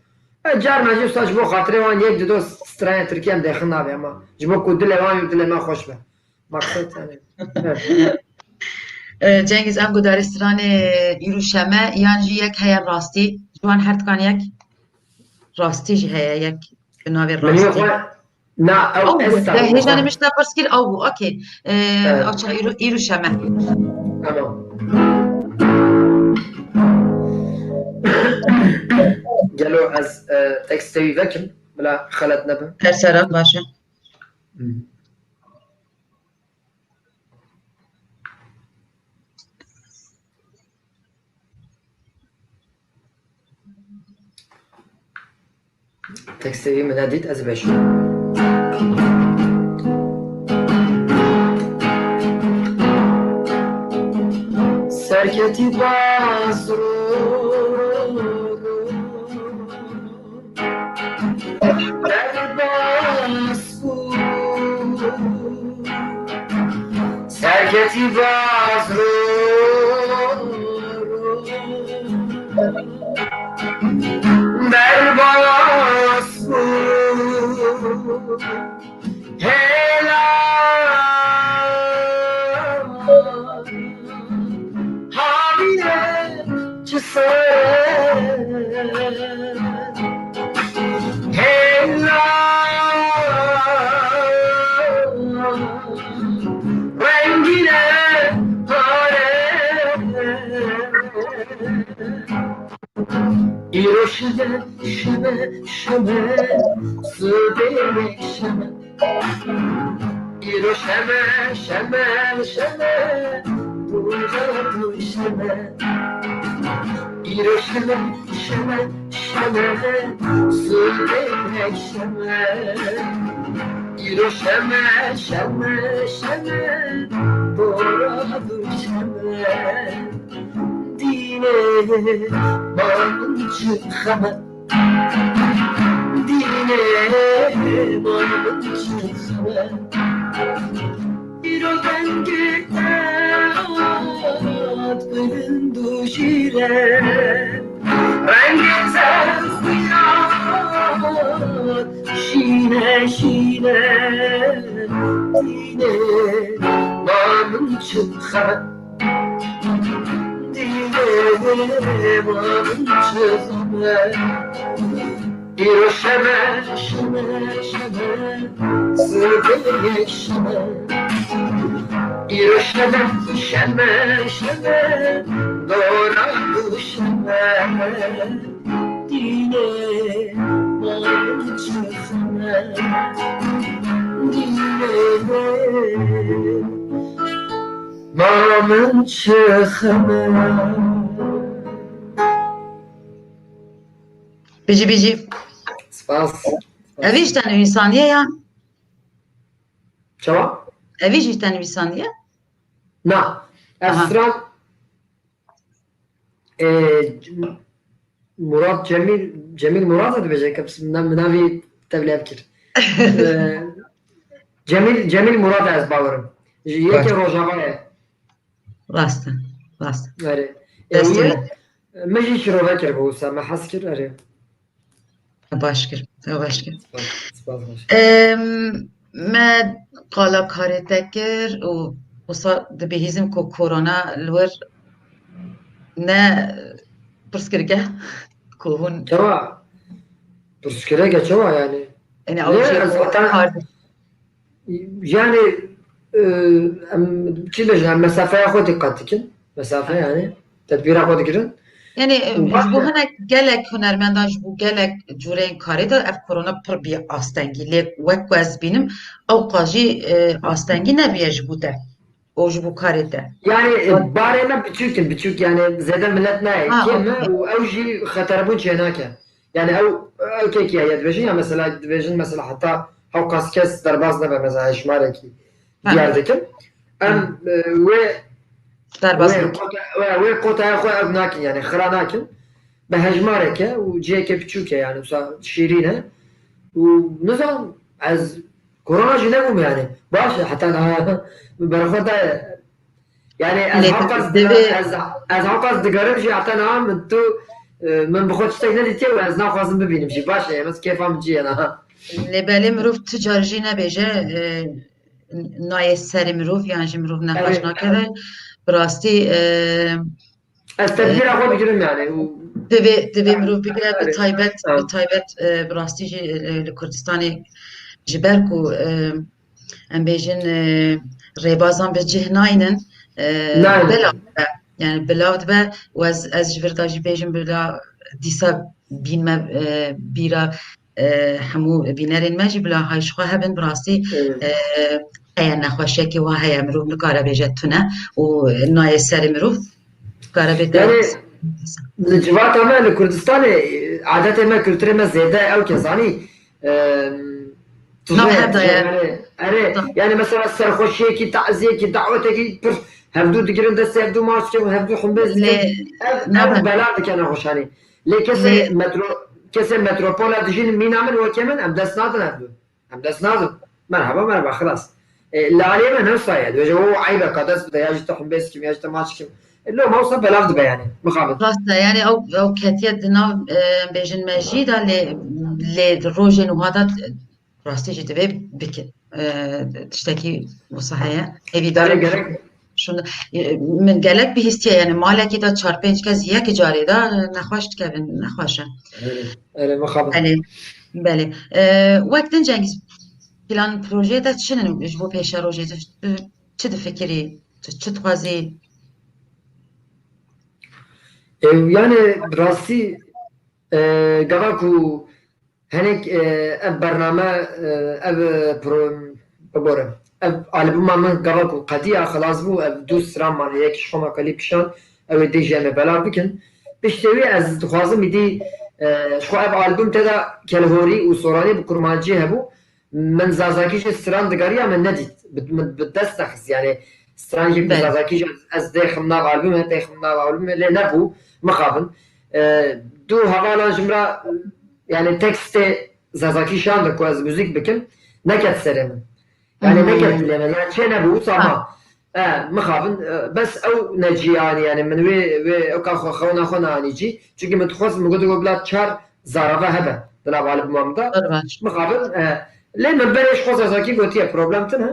E, carna jî wisa ji bo xatirê wan yek dido stranê Tirkî em dêxin nabê, ama ji bo ku dilê wan û dilê me xweş be. Maksat yani. Evet. E, Cengiz, em gudarê stranê îro şeme yan jî yek heye rastî? Ji wan her dikan yek rastî jî heye, yek bi navê rastî. Min yê xwe, na, ew, ew ez bû. Te hêja min ji te pirs kir, ew bû. Okey. E, evet. Ew çax îro, îro şeme. Tamam. Gelo ez, e, tekstê wî vekim, bila xelet nebe. Her sera baş e. Hmm. Tekstê wî min nedît, ez ê bêjim. Serketî baz ro, ro, ro. Derbas bû. Serketî baz ro, ro. Derbas bû. Hêla havîne çi ser hêla rengîne pare. Îro şeme, şeme, şeme, sibê şeme. Îro şeme, şeme, şeme, uca tu şeme. Îro şeme, şeme, Şeme, sibê şeme, îro şeme, şeme, şeme, dora du şeme. Dînê ma min çi xeme, dînê ma min çi xeme. Îro dengê te hat bilind û şîr e. Rengê te xuya şîne şîne. Dînê ma min çi xeme, dînê ma min çi xeme. Îro şeme, şeme, şeme, sibê şeme. Îro şeme, şeme, şeme, dora du şeme. Dînê ma min çi xeme, dînê ma min çi xeme. Bijî, bijî. Spas. Evî ji te nivîsandiye ya? Çawa? Evî jî te nivîsandiye? Na. Ev Aha. stran, e, Murat Cemîl, Cemîl Murat e dibêje, ke min navî tevlî ev kir. E, Cemîl, Cemîl Murat e, ez bawerim. Ji yekê Rojava ye. Rast e, rast e. Erê. Dest Ewî ye, min jî şirove kir bi wisa, me hez kir, erê. Baş kir, baş kir. Spas, spas, baş. Em, me qala karê te kir û wisa dibihîzim ku korona li wir ne pirsgirêk e ku hûn Çawa? Pirsgirêk e, çawa yani? Yani Lê ew jî ez heta kar Yani, e, em çi bêjin, em mesafeya xwe dîqet dikin. Mesafe yani, tedbîra xwe digirin. Yani, e, Û ji bo baş e. hinek gelek hunermendan, ji bo gelek cûreyên karê de ev korona pir bî astengî. Lê wek ku ez dibînim, ew qas jî, e, astengî nebûye ji bo te. Û ji bo karê te. Yani, e, barê me biçûk in, biçûk yani zêde milet nayê. Ha, Kêm e okey. û ew jî xeterbûn çênake. Yani ew, ew kekî heye dibêjin ya mesela dibêjin mesela heta hewqas kes derbas nebe mesela hejmarekî Ha. diyar dikin. Em, e, wê, Derbas wê, nakin. kota-, wê, wê kotaya xwe ev nakin yani xira nakin. Bi hejmareke û ciheke biçûk e yani wisa şîrîn e. Û nizanim ez korona jî nebûm yani. Baş e heta niha min berxwe daye. Yani ez Lê hewqas divê diga-, ez, ez hewqas digerim jî heta niha min tu, e, min bi xwe tiştek nedîtiye û ez naxwazim bibînim jî. Baş e, ez kêfa min cî ye niha. Lê belê mirov tu car jî nebêje, e, nayê serê mirov yan jî mirov nexweş Evet. nakeve. Bi rastî, e, Ez tedbîra xwe digirim yani. Û Divê, divê mirov bigire, bi Evet. taybet, Evet. bi taybet, e, bi rastî jî, e, li Kurdistanê ji ber ku, e, em bêjin, e, rêbazan bi cih naynin, e, Naynin. belav dibe. Yani belav dibe û ez, ez ji vir de jî bêjim bila dîsa bînme, e, bîra, e, hemû bînerên me jî bila hay ji xwe hebin bi rastî, Evet. e, heye nexweşiyekê wa heye mirov nikare bêje tune û nayê serê mirov kare bê Yani, li civata me, li Kurdistanê, adetê me, kulturê me zêde ew ke zanî, e, Nav tije, hevda tije ye. yani, erê, Nav. yani mesela serxweşiyekî, taziyekî, dawetekî pir hevdû digirin destê hevdû maç dikin, hevdû himbêz dikin. Lê Ev, nav ev hevda. bela dike nexweşanî. Lê kesê Lê metro-, kesê metropola dijîn mîna min wekê min, em dest nadin hevdû. Em dest nadin. Merhaba, merhaba, xilas. E, li aliyê me ne wisa ye. Dibêje, "O, eyb e, ka dest bide, ya jî te humbêz kim, ya jî te maç kim." E, loma wisa belav dibe yani. Mixabin. Rast e, yani ew, ew ketiye di nav, e, bêjin me jî de lê, lê di rojên wiha de, e, rastî jî divê bikin. E, tiştekî wisa heye. Hêvîdar Erê im gerek. şunu, e, min gelek bihîstiye, yani malekî de çar pênc kes yek carê de, e, nexweş dikevin, nexweş e. Erê, erê, mixabin. Belê, belê. E, wek din Cengiz, plan projeyê te çi ne ji bo pêşerojê? Tu, tu çi difikirî? Tu çi dixwazî? E, yani rastî, e, gava ku hinek, e, ev bername, e, ev, e, pro-, bibore. Ev albuma min gava ku qediya xilas bû, ev du stran mane, yek ji xwe me klîp kişand, ew ê dê jî em ê belav bikin. Piştê wî ez dixwazim îdî E, ji xwe ev albûm tê de kelhorî û soranî bi kurmancî hebû. Min zazakî jî stran digariya min nedît. Bi, min bi dest nexist. Yani stran jî bi Belê. Zazakî jî ez, ez dêxim nav albûmê, dêxim nav albûmê lê nebû. Mixabin. E, du hevalan ji min re, yani tekstê zazakî şandin ku ez muzîk bikim, neket serê min. Yani Hmm. Neket dilê min. Yani çê nebû, wisa Ha. ma. E, mixabin, e, bes ew necî anî, yani min wê, wê ewka xwe, xewna xwe neanî cî. Çunkî min dixwest, min got, got bila çar zarava hebe di nav albûma min de. Zor baş. Mixabin, e, lê min berê ji xwe zazakî gotiye, problem tune.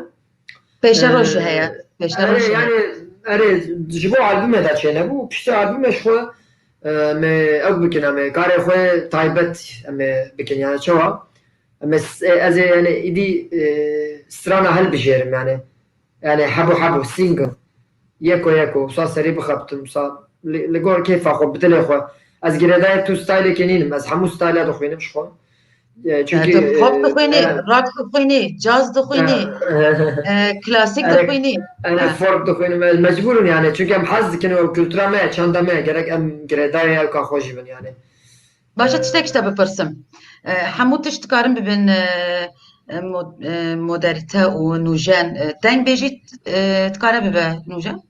Pêşerojî Ee, heye. Pêşerojî erê, heye. Yani, erê, ji bo albûmê de çênebû, piştî albûmê ji xwe, e, em ê ew bikin, em ê karê xwe taybet em ê bikin, yani çawa? Em ê s-, e, ez ê, yani, îdî, e, strana hilbijêrim, yani. Yani, hebû hebû, single. Yeko yeko, wisa serî bixebtim, wisa li, li gor kêfa xwe, bi dilê xwe. Ez girêdayê tu stylekê nînim, ez hemû styla dixwînim ji xwe. E, çunkî, E, tu pop e, dixwînî, e, rock dixwînî, jazz dixwînî, e, e, klasîk e, dixwînî. E, Ha. Folk dixwînim, ez mecbûr im yani, çunkî em hez dikin û ew kultura me ye, çanda me ye, gerek em girêdayê ewka xwe jî bin yani. Baş e, E, tiştek ji te bipirsim. E, hemû tişt dikarin bibin, e, e, mo-, e, modernîte û nûjen. E, dengbêjî, e, dikare bibe nûjen?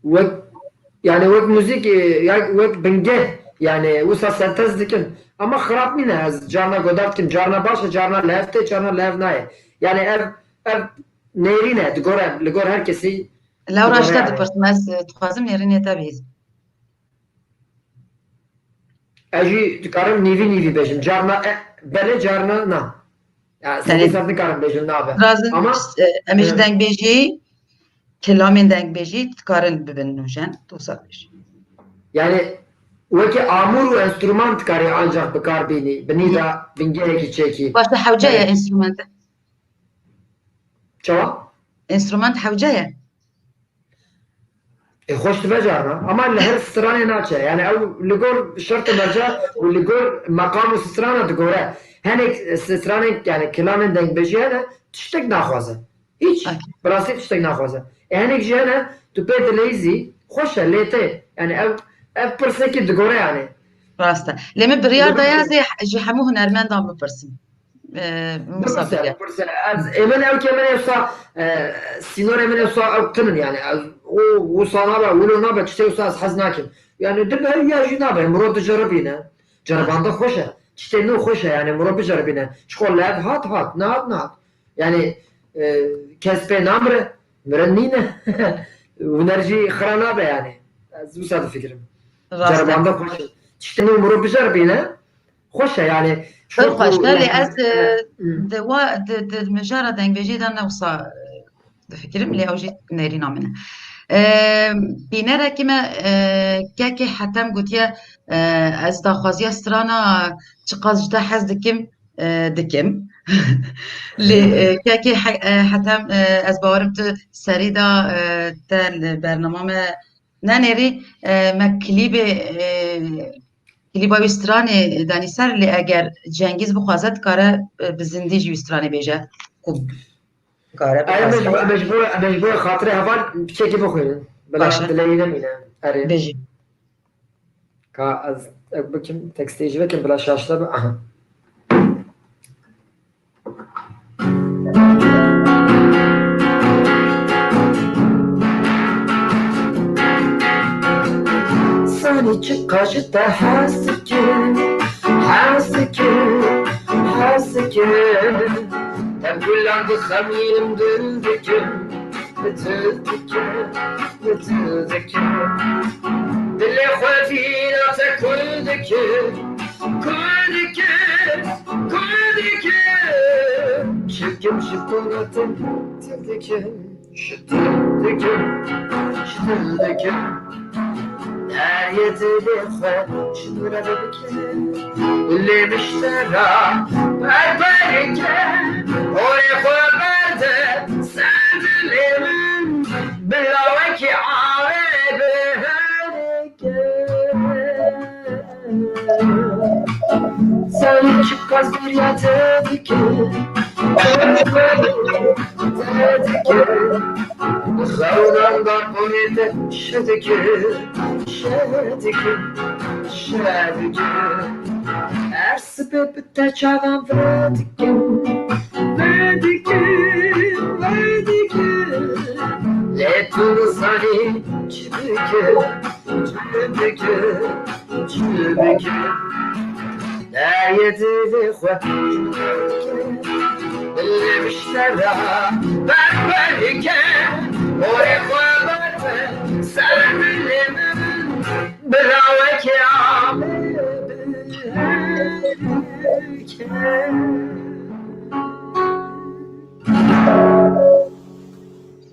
Wek, yani wek muzîk, e, ya wek bingeh, yani wisa sentez dikin. Ama xirab nîne, ez carna godar dikim, carna baş e, carna li hev tê, carna li hev nayê. Yani ev, ev nêrîn e, di gor, li gor her kesî, Lewra di gor ji te heyane. Dipirsim, ez, e, dixwazim nêrînê te bihîzim. Ez jî dikarim nîvî nîvî bêjim. Carna e, belê, carna na. Ya, Yani, sedî sed nikarim bêjim nabe. Razin, Ama, e, em ê ji e, dengbêjî, kilamên dengbêjî dikarin bibin nûjen, tu wisa bêjî. Yani, wekî amûr û enstrûman dikarî ancak bi kar bînî, bi nîda bingehekî çêkî. Baş e, hewce ye Yani, enstrûmente. Çawa? Enstrûment hewce ye. E, xweş dibe carna. Ama li her stranê naçe. Yani ew li gor şert û merca û li gor meqam û strana digore. Hinek stranên, yani kilamên dengbêjî hene, tiştek naxwaze. Hiç. Okey. Bi rastî tiştek naxwaze. E, hinek jî hene, tu pê dileyîzî, xweş e, lê tê. Yani ev, ev pirsekî digore yani. Rast e. Lê min biryar Li daye ez ê ji hemû hunermendan bipirsim. E, Bipirse, misafir e. Bipirse. Ez, ê min ew ke min ê wisa, e, sînorê min ê wisa ew tinin yani. Ez, o, wisa nabe, wilo nabe, tiştê wisa ez hez nakim. Yani dibe ya jî nabe, mirov diceribîne. Ceribandin xweş e. Tiştê nû xweş e yani, mirov biceribîne. Ji xwe li hev hat, hat, nehat, nehat. Yani, e, kes pê namire, mirin nîne. Huner jî xira nabe yani. Ez wisa difikirim. Rast e. Ceribandin xweş e. Tiştê nû mirov biceribîne. Xweş e yani. Zor Çok xweş e, lê yani, ez, e, e, hmm. Di wa, di, di mijara dengbêjiyê de ne wisa, e, difikirim, lê ew jî nêrîna min e. E, bînerekî me, e, kekê Hetem gotiye, e, ez daxwaziya strana çiqas ji te hez dikim, e, dikim. Lê, e, kekê He-, e, Hetem, e, ez bawerim tu serî de, e, te li bernama me nenêrî, e, me klîbê, e, klîba wî stranê danî ser, lê eger Cengîz bixwaze, dikare, e, bi zindî jî wî stranê bêje. Ku dikare Ay, em ê ji, bixwaze. Em ê ji bo, em ê ji bo xatirê heval piçekî bixwînin. Bila Baş e. Dileyî nemîne. Erê. Bêjî. Ka ez ew bikim, tekstê jî vekim, bila şaşte be. Aha. Sanî çiqa ji te hez dikim, hez dikim, hez dikim. Dem gulan dixemînim, dil dikim, dil dikim, dil dikim. Dilê xwe dîna te kul dikim, kul dikim, kul dikim. Çikim ji bona te, dil dikim. Şitir dikim, şitir dikim. Deriyê dilê xwe ji min re vedikim. Lê miştera berberike, porê xwe berde ser dilê min. Bila wekî avê biherike. Sen çiqas bêriya te dike, te dike. Xewnan da porê te şidike, dikim, şe dikim. Her sibê bi te çavan vedikim, vedikim, vedikim. Lê tu zanî çi dikim, çi dikim, çi dikim. Derye dilê xwe, lê miştera berberike, orê xwe berbe ser dilê min. Birawekê abe bi her ke.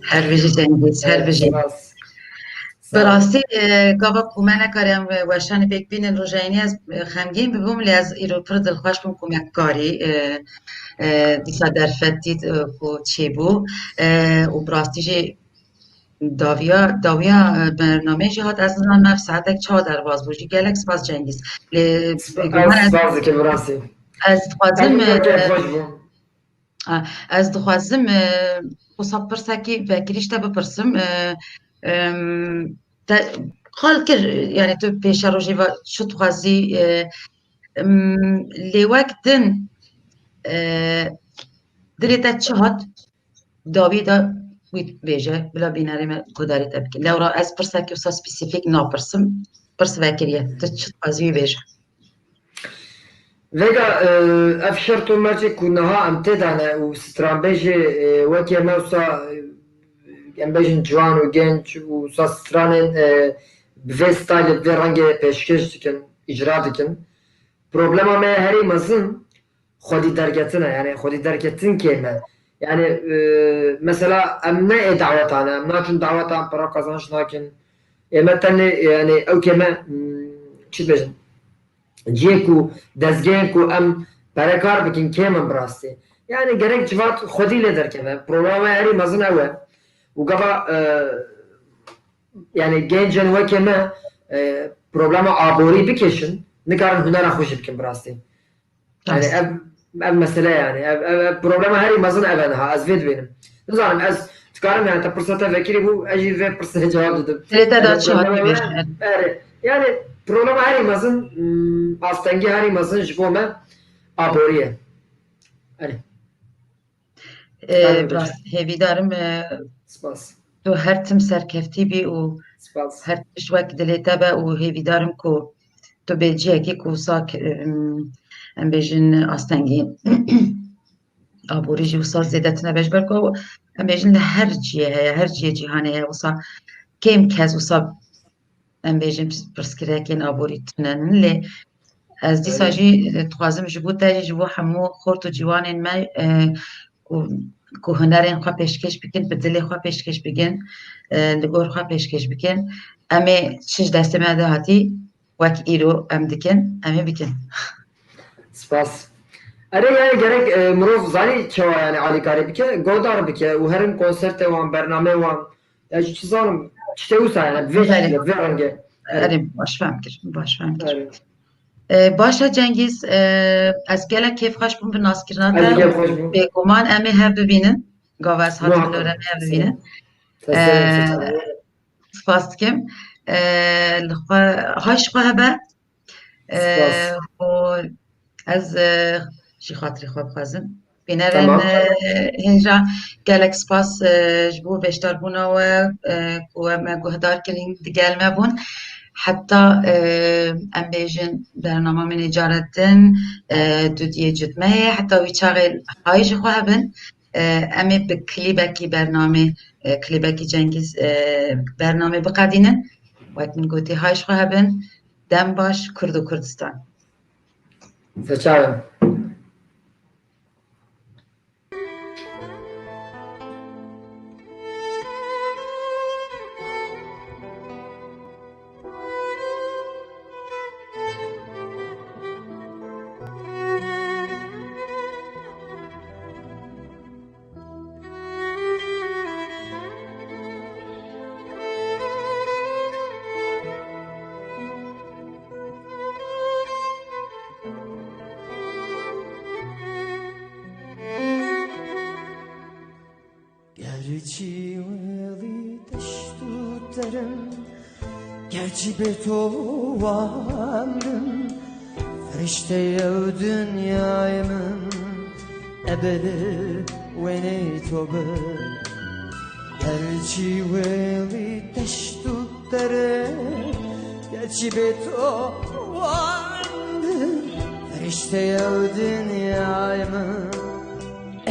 Her bijî Cengîz, her bijî. Spas. Bi rastî, e, gava ku me nekariyam, e, weşanê pêk bînin, rojayînî ez, e, xemgîn bibûm, lê ez îro pir dilxweş bûm ku me karî, e, e, dîsa derfet dît, e, ku çêbû, e, û bi rastî jî dawiya, dawiya, e, bernameyê jî hat, ez nizanim ev saetek çawa derbas bû jî. Gelek spas Cengîz. Lê bêguman ez, spas dikim bi rastî. Ez dixwazim, e, keyfxweş bû. Ha, ez dixwazim, e, wisa pirsekî vekirî ji te bipirsim. E, em, te qal kir, yani tu pêşerojê ve çi dixwazî, e, em, lê wek din, e, dilê te çi hat, dawî de wî bêje, bila bînerê me guhdarî te bike. Lewra ez pirsekî wisa spesîfîk napirsim, pirs vekiriye. Tu çi dixwazî wî bêje? Vega, e, ev şert û mercê ku niha em tê de ne û stranbêjê, e, wekî me wisa, e, em bêjin ciwan û genç û wisa stranên, e, bi vê staylê, bi vê rengê pêşkêş dikin, îcra dikin. Problema me herî mezin xwedî derketin e, yani xwedî derketin kêm e. Yani, e, mesela em ne ê dawetan e, em naçin dawetan, para qazanç nakin. Ê me tenê, yani ew kêm e, hmm, çi dibêjin? Cihê ku, dezgehên ku em pere kar bikin, kêm in bi rastî. Yani gerek civat xwedî lê derkeve. Problema me herî mezin ew e. Û gava, e, yani gencên wekê me, e, problema aborî bikêşin, nikarin hunera xwe jî bikin bi rastî. Yani ev, ev mesele yani. Ev, ev, ev problema herî mezin ev e niha. Ez vê dibînim. Nizanim ez dikarim yani te pirsa te vekirî bû, ez jî vê pirsê cewab didim. Dilê te de çi hat bêjin, erê. Erê. Yani problema herî mezin, hmm, astengî herî mezin ji bo me aborî ye. Erê. E, bi rastî hêvîdarim, e, spas. Tu her tim serkeftî bî û spas. Her tişt wek dilê te be û hêvîdarim ku tu bê cihekî ku wisa, em, em bêjin astengî aborî jî wisa zêde tune be, ji ber ku em bêjin li her cihê heye, her cihê cîhanê heye, wisa kêm kes wisa em bêjin pirsgirêkên aborî tune nin, lê ez dîsa jî, e, dixwazim ji bo te jî, ji bo hemû xort û ciwanên me, e, ku, ku hunerên xwe pêşkêş bikin, bi dilê xwe pêşkêş bikin, e, li gor xwe pêşkêş bikin. Em ê çi ji destê me de hatî, wek îro em dikin, em ê bikin. Spas. Erê, yani gerek, e, mirov zanî çawa yani alîkarî bike, godar bike û herin konsertê wan, bernameyê wan. Ya jî çi zanim, tiştê wisa yani, bi vê şekilde, bi vê rengê. Erê, baş fem kir, baş fem kir. Erê. E, baş e Cengîz, e, ez gelek kêfxweş bûm bi naskirina te. Ez jî kêfxweş bûm. Bêguman em ê hev bibînin. Gava ez hatim li em ê hev bibînin. Spas dikim. E, li xwe, hay ji xwe hebe. E, û ez, e, jî xatirî xwe bixwazim. Bînerên, e, hêja, gelek spas, e, ji bo beşdarbûna we, e, ku em me guhdar kirin, digel me bûn. Heta, e, em bêjin bernama min ê cara din, e, dudiyê cudmeyê, heta wî çaxê hay ji xwe hebin. E, em ê bi klîbekî bernamê, e, klîbekî Cengîz, e, bernamê biqedînin. Wek min gotî, hay ji xwe hebin. Dem baş, Kurd û Kurdistan. Seçarim. Gerçi welî deşt û derin Gerçî bê to wa emrim, firîşteyê ew dinyayê min, ebedê wêneyê to bi. Gerçî wêlî deşt û dere, gerçî bê to wa emrim, firîşteyê ew dinyayê min,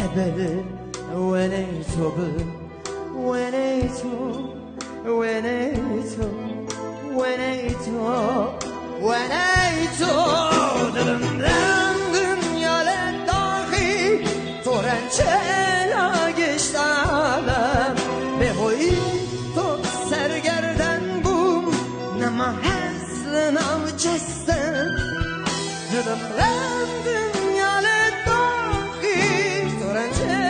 ebedê wêneyê to bi. Wêneyê to, wêneyê to, wêneyê to, wêneyê to. Dilim rengin ya lê daxî, to rençê ya gişt alem. Bê hoyî to sergerden bûm, nema hez li nav çestin. Dilim rengin ya lê daxî, to rençê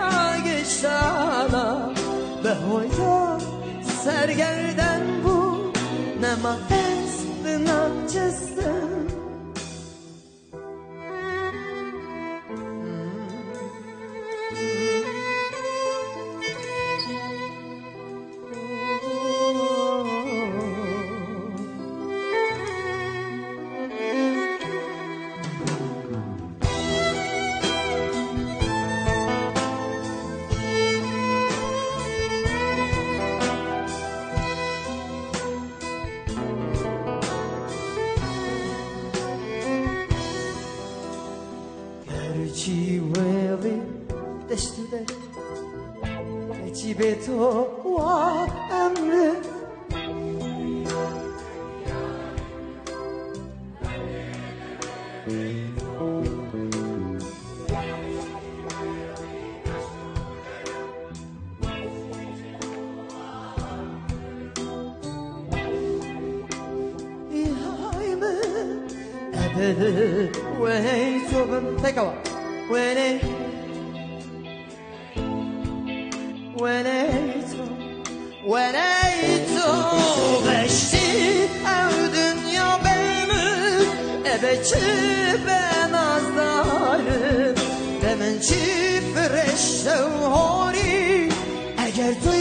ya gişt alem. Bi hoyî to sergerden bû, nema dest di nav çestin. Gerçî wêlî deşt û der, gerçî bê to wa emrim. Ebed wêneyê to bim. Teka wa. Wêneyê, wêneyê to, wêneyê to. Beştî ew dinya bê min, ebe çi be nazdarim, be min çi firişte û horî, eger tu